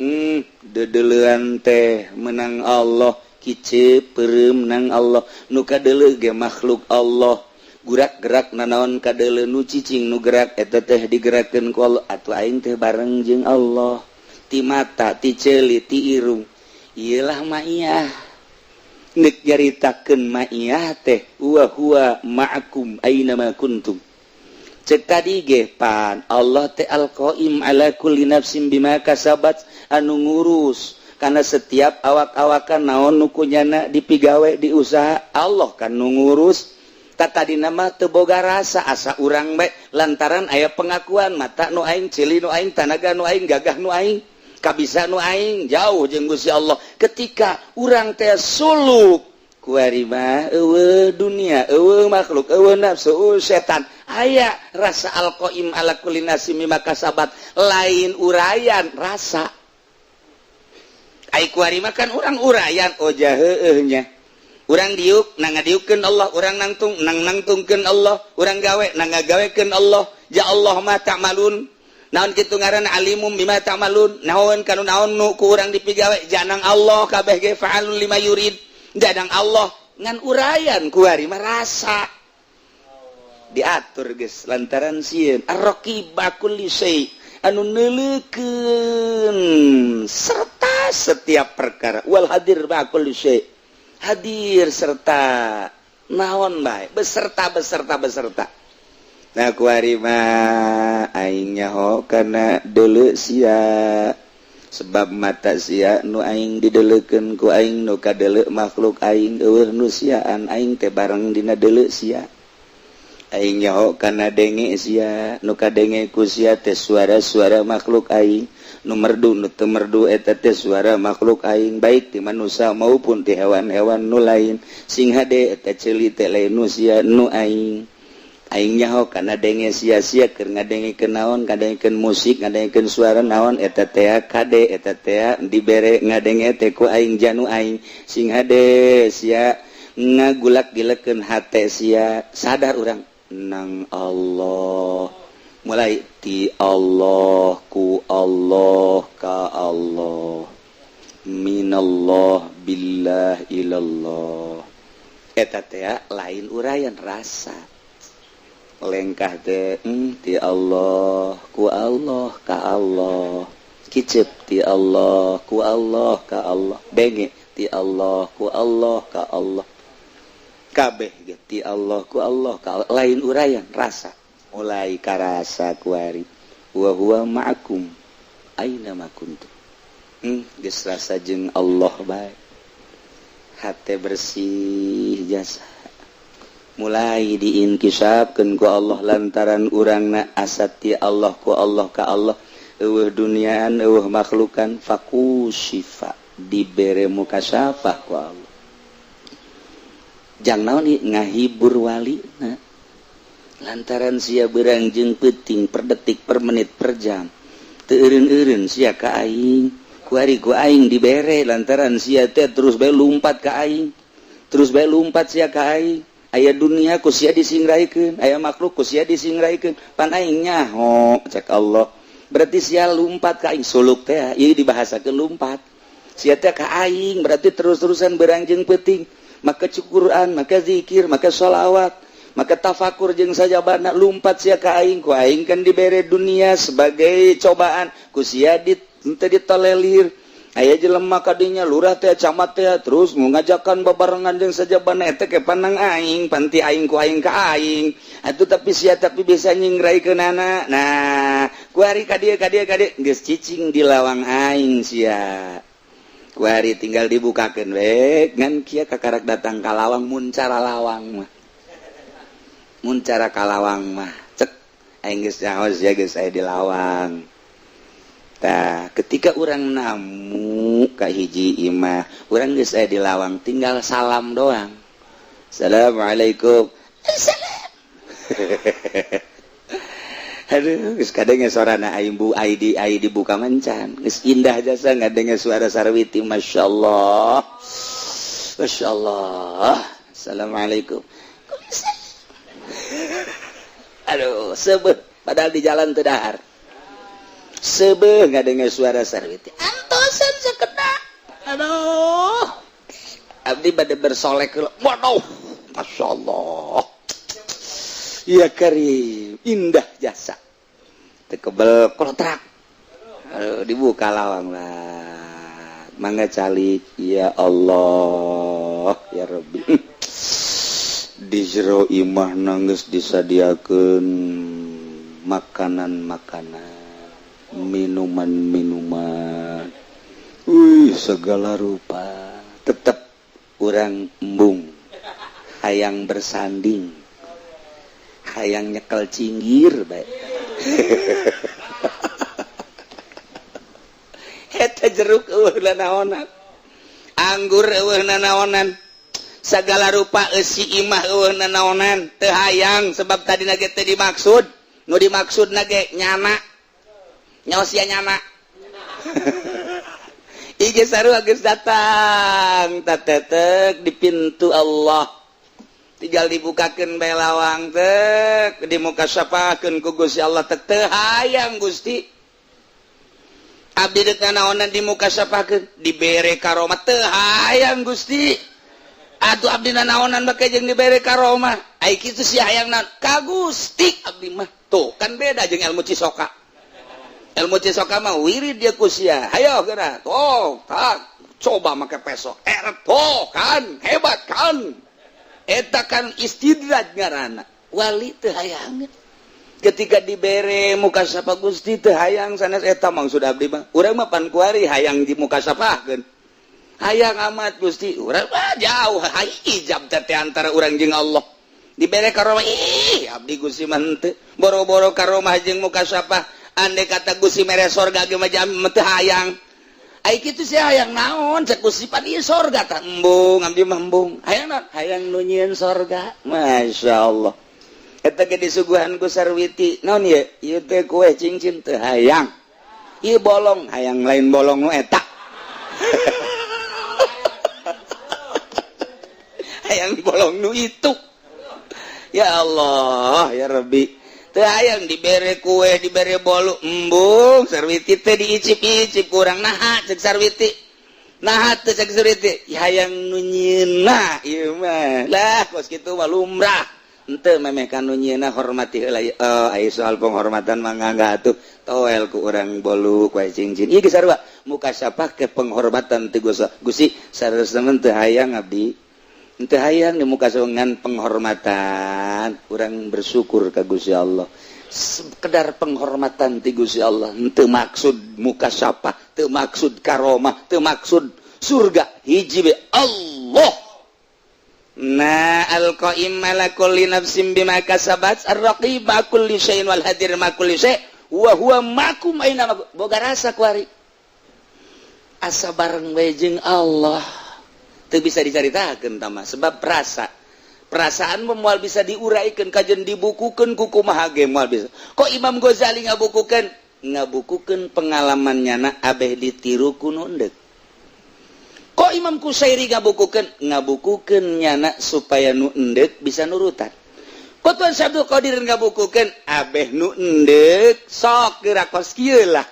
dedeleuan teh menang Allah, kicep peureum nang Allah, nu kadeuleu ge makhluk Allah, gurak-gerak nanaon kadeuleu, nu cicing nu gerak eta teh digerakkeun ku Allah, atuh aing teh bareng jeung Allah. Ti mata, ti ceuli, ti irung, ieu lah maiyah. Nek nyaritakeun maiyah teh wa huwa ma'akum aina ma kuntum. Cek tadi ge pan Allah teh al-qaim ala kulli nafsin bima kasabat, anu ngurus karena setiap awak-awakan naon nu kunyana dipigawe, diusaha, Allah kan nu ngurus. Tadi nama teu boga rasa, asa urang bae lantaran aya pengakuan mata nu aing, ceuli nu aing, tanaga nu aing, gagah nu aing, kabisa nu aing, jauh jeung Gusti Allah. Ketika urang teh suluk kuari mah euweuh dunia, euweuh makhluk, euweuh nafsu, euweuh setan, aya rasa al-qaim ala kulli nafsin bima kasabat, lain urayan, rasa. Ai kuari mah kan urang urayan, oh heueuh nya, urang diuk nang ngadiukkeun Allah, urang nangtung nang nangtungkeun Allah, urang gawe nang ngagawekeun Allah. Ja Allah ma ta'malun, naon kitu ngaran, alimum bima ta'malun, naon kanu naon nu ku urang dipigawe janang Allah kabeh ge, fa'alun lima yurid janang Allah. Ngan urayan, kuari mah rasa diatur geus lantaran sieun ar-raqiba kulli syai, anu neuleukeun serta setiap perkara, wal hadir ma kulli syai, hadir serta naon bae, beserta beserta beserta. Nah, kuari mah aing nyaho kana deuleu sia, sebab mata sia nu aing dideleukeun ku aing, nu kadeuleu makhluk aing, euweuh nu siaan, aing teh bareng dina deuleu sia. Aing nyaho kana denge sia, nu kadenge ku sia teh suara-suara makhluk aing, nu merdu nu teu merdu eta teh suara makhluk aing, baik ti manusia maupun ti hewan-hewan nu lain. Sing hade eta ceuli teh lain nu sia, nu aing. Aing nyaho kana denge sia-sia keur ngadengekeun naon, ngadengekeun musik, ngadengekeun suara naon eta teh, kade eta teh dibere ngadenge teh ku aing, janu aing. Sing hade sia ngagulak gilekeun hate sia, sadar urang nang Allah, mulai ti Allah, ku Allah, ka Allah, minallah, billah, ilallah. Eta teh lain urayan, rasa lengkah teh, ti Allah, ku Allah, ka Allah, kicep ti Allah, ku Allah, ka Allah, denge ti Allah, ku Allah, ka Allah, kabeh ge ti Allah, ku Allah, ka Allah. Lain urayan, rasa, mulai karasa kuari wa huwa ma'akum aina ma kuntum. Geus rasa jeung Allah bae, hate bersih jasa, mulai diinkisafkeun ku Allah lantaran urangna asa ti Allah, ku Allah, ka Allah, euweuh duniaan, euweuh makhlukan. Fakusyifa, dibere mukasyafah ku Allah jang naon, ngahibur wali. Nah, lantaran sia berang jeung peuting, per detik, per menit, per jam teu eureun-eureun sia ka aing, kuari ku aing dibere lantaran sia teh terus bae lumpat ka aing, terus bae lumpat sia ka aing. Aya dunia ku sia disingraikeun, aya makhluk ku sia disingraikeun, pan aing nyaho, cek Allah, berarti sia lumpat ka aing. Suluk teh ieu dibahasakeun lumpat sia teh ka aing, berarti terus-terusan berangjeng peuting, maka Quran, maka zikir, maka sholawat, maka tafakur jeung sajabana, lumpat sia ka aing. Ku aing kan dibere dunia sebagai cobaan, ku sia di henteu ditolelir. Aya jelema kadinya, lurah teh, camat teh, terus ngajakan babarengan jeung sajabana, eta ke panang aing, panti aing, ku aing, ka aing atuh, tapi sia tapi bisa nyingraikeunana. Nah, kuari ka dieu, ka dieu, ka dieu, geus cicing di lawang aing sia, kuari tinggal dibukakeun we. Ngan kieu, kakarak datang ka lawang, mun cara lawang mah, mun cara ka lawang mah cek aing geus nyaho sia geus aya di lawang. Tah, ketika urang namu ka hiji imah, urang geus aya di lawang, tinggal salam doang. Assalamualaikum. Assalam. Aduh, geus kadenge sorana aing bu ID ID buka mencan. Geus indah jasa ngadenge suara Sarwiti, masyaallah. Masyaallah. Assalamualaikum. Aduh, sebeh padahal di jalan teu dahar. Sebeh ngadenge suara Sarwiti. Antosan sakedak. Aduh. Abdi bade bersolek heula. Waduh, masyaallah. Ya Karim, indah jasa. Tekebel kolotrak. Aduh, dibuka lawang lah. Mangga calik, ya Allah, ya Rabbi. Di jero imah nangis disadiakeun makanan-makanan, minuman-minuman. Wih, segala rupa. Tetap urang embung. Hayang bersanding, hayang nyekel cinggir bae. Eta jeruk eueuh nanaonan, anggur eueuh nanaonan, segala rupa eusi imah eueuh nanaonan, teu hayang sebab tadi ge teu dimaksud. Nu dimaksud ge nyana. Nyaho sia nyana. Ige sarua geus datang tatetek di pintu Allah. Tinggal dibukakan bae lawang tek di muka syafakeun ku Gusti Allah teh teu hayang Gusti. Abdi deuk nanaonan di muka syafakeun dibere karomah teu hayang Gusti. Atuh abdi nanaonan bake jeung dibere karomah. Ai kitu sia hayang naon? Ka Gusti abdi mah. Tuh kan beda jeung ilmu Cisoka. Ilmu Cisoka mah wirid dia ku sia. Hayo geura. Tuh, tak coba make peso. Tuh kan hebat kan. Eta kan istidraj ngaranna. Wali teu hayang. Ketika dibere muka sapa Gusti teu hayang sanes eta maksud abdi mah. Urang mah pan kuari hayang di muka sapahkeun. Hayang amat Gusti. Urang mah jauh hijab teh antara urang jeung Allah. Dibere karomah ih abdi Gusti mah henteu. Boro-boro karomah jeung muka sapa. Andai kata Gusti mere sorga ge mah jami teu hayang. Ai kitu sia hayang naon cek Gusti pan ieu sorga tah embung abdi mah embung. Hayang naon? Hayang nu nyieun sorga. Masyaallah. Eta ge disuguhan ku Sarwiti. Naon ieu? Ieu teh kue cincin teu hayang. Ieu bolong hayang lain bolong nu eta. Hayang bolong nu itu. Ya Allah, ya Rabbi. Teu hayang dibere kue, dibere bolu, embung Sarwiti teh diicip-icip kurang naha cek Sarwiti. Naha teh cek Sarwiti, hayang nu nyieunna ieu mah. Lah kos kitu mah lumrah. Henteu memeh ka nu nyieunna hormati heula ieu. Oh, ai soal penghormatan mah ngangga atuh. Toel ku urang bolu kue cincin. Ieu geus sarua muka sapa ke penghormatan teu Gusti sarua teu hayang abdi. Henteu hayang di muka dengan penghormatan, urang bersyukur ka Gusti Allah. Sekedar penghormatan ti Gusti Allah, henteu maksud muka sapa, teu maksud karomah, teu maksud surga, hiji be Allah. Nah, al-qaim ala kulli nafsin bima kasabat, ar-raqib ma kulli syai'in wal hadir ma kulli syai' wa huwa ma'akum aina ma boga rasa kuari. Asa bareng bae jeung Allah. Teu bisa dicaritakeun tah mah sebab rasa. Perasaan moal bisa diuraikan kajen dibukukeun ku kumaha ge moal bisa. Kok Imam Ghazali ngabukukeun? Ngabukukeun pengalaman nyana abeh ditiru ku nu endek. Kok Imam Kusairi ngabukukeun? Ngabukukeun nyana supaya nu endek bisa nurutan. Kok Tuan Syekh Abdul Qadir ngabukukeun? Abeh nu endek sok geura kos kieu lah.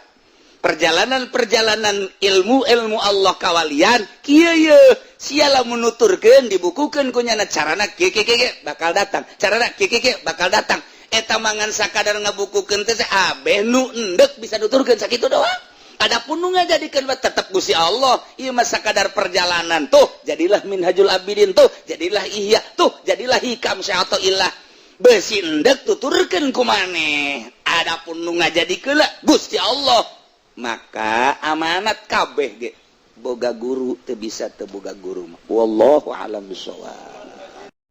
Perjalanan-perjalanan ilmu-ilmu Allah kawalian kieu ye siala menuturkeun dibukukeun ku nyana carana kieu kieu kieu bakal datang, carana kieu kieu kieu bakal datang. Eta mangan sakadar ngabukukeun teh abeh nu endek bisa nuturkeun sakitu doang. Adapun nu ngajadikeun mah tetep Gusti Allah. Ieu mah sakadar perjalanan tuh jadilah Minhajul Abidin tuh jadilah Ihya tuh jadilah Hikam Syathaillah. Besi endek tuturkeun ku maneh. Adapun nu ngajadikeun Gusti Allah. Maka amanat kabeh ge boga guru teu bisa teu boga guru mah. Wallahu alam bisawab.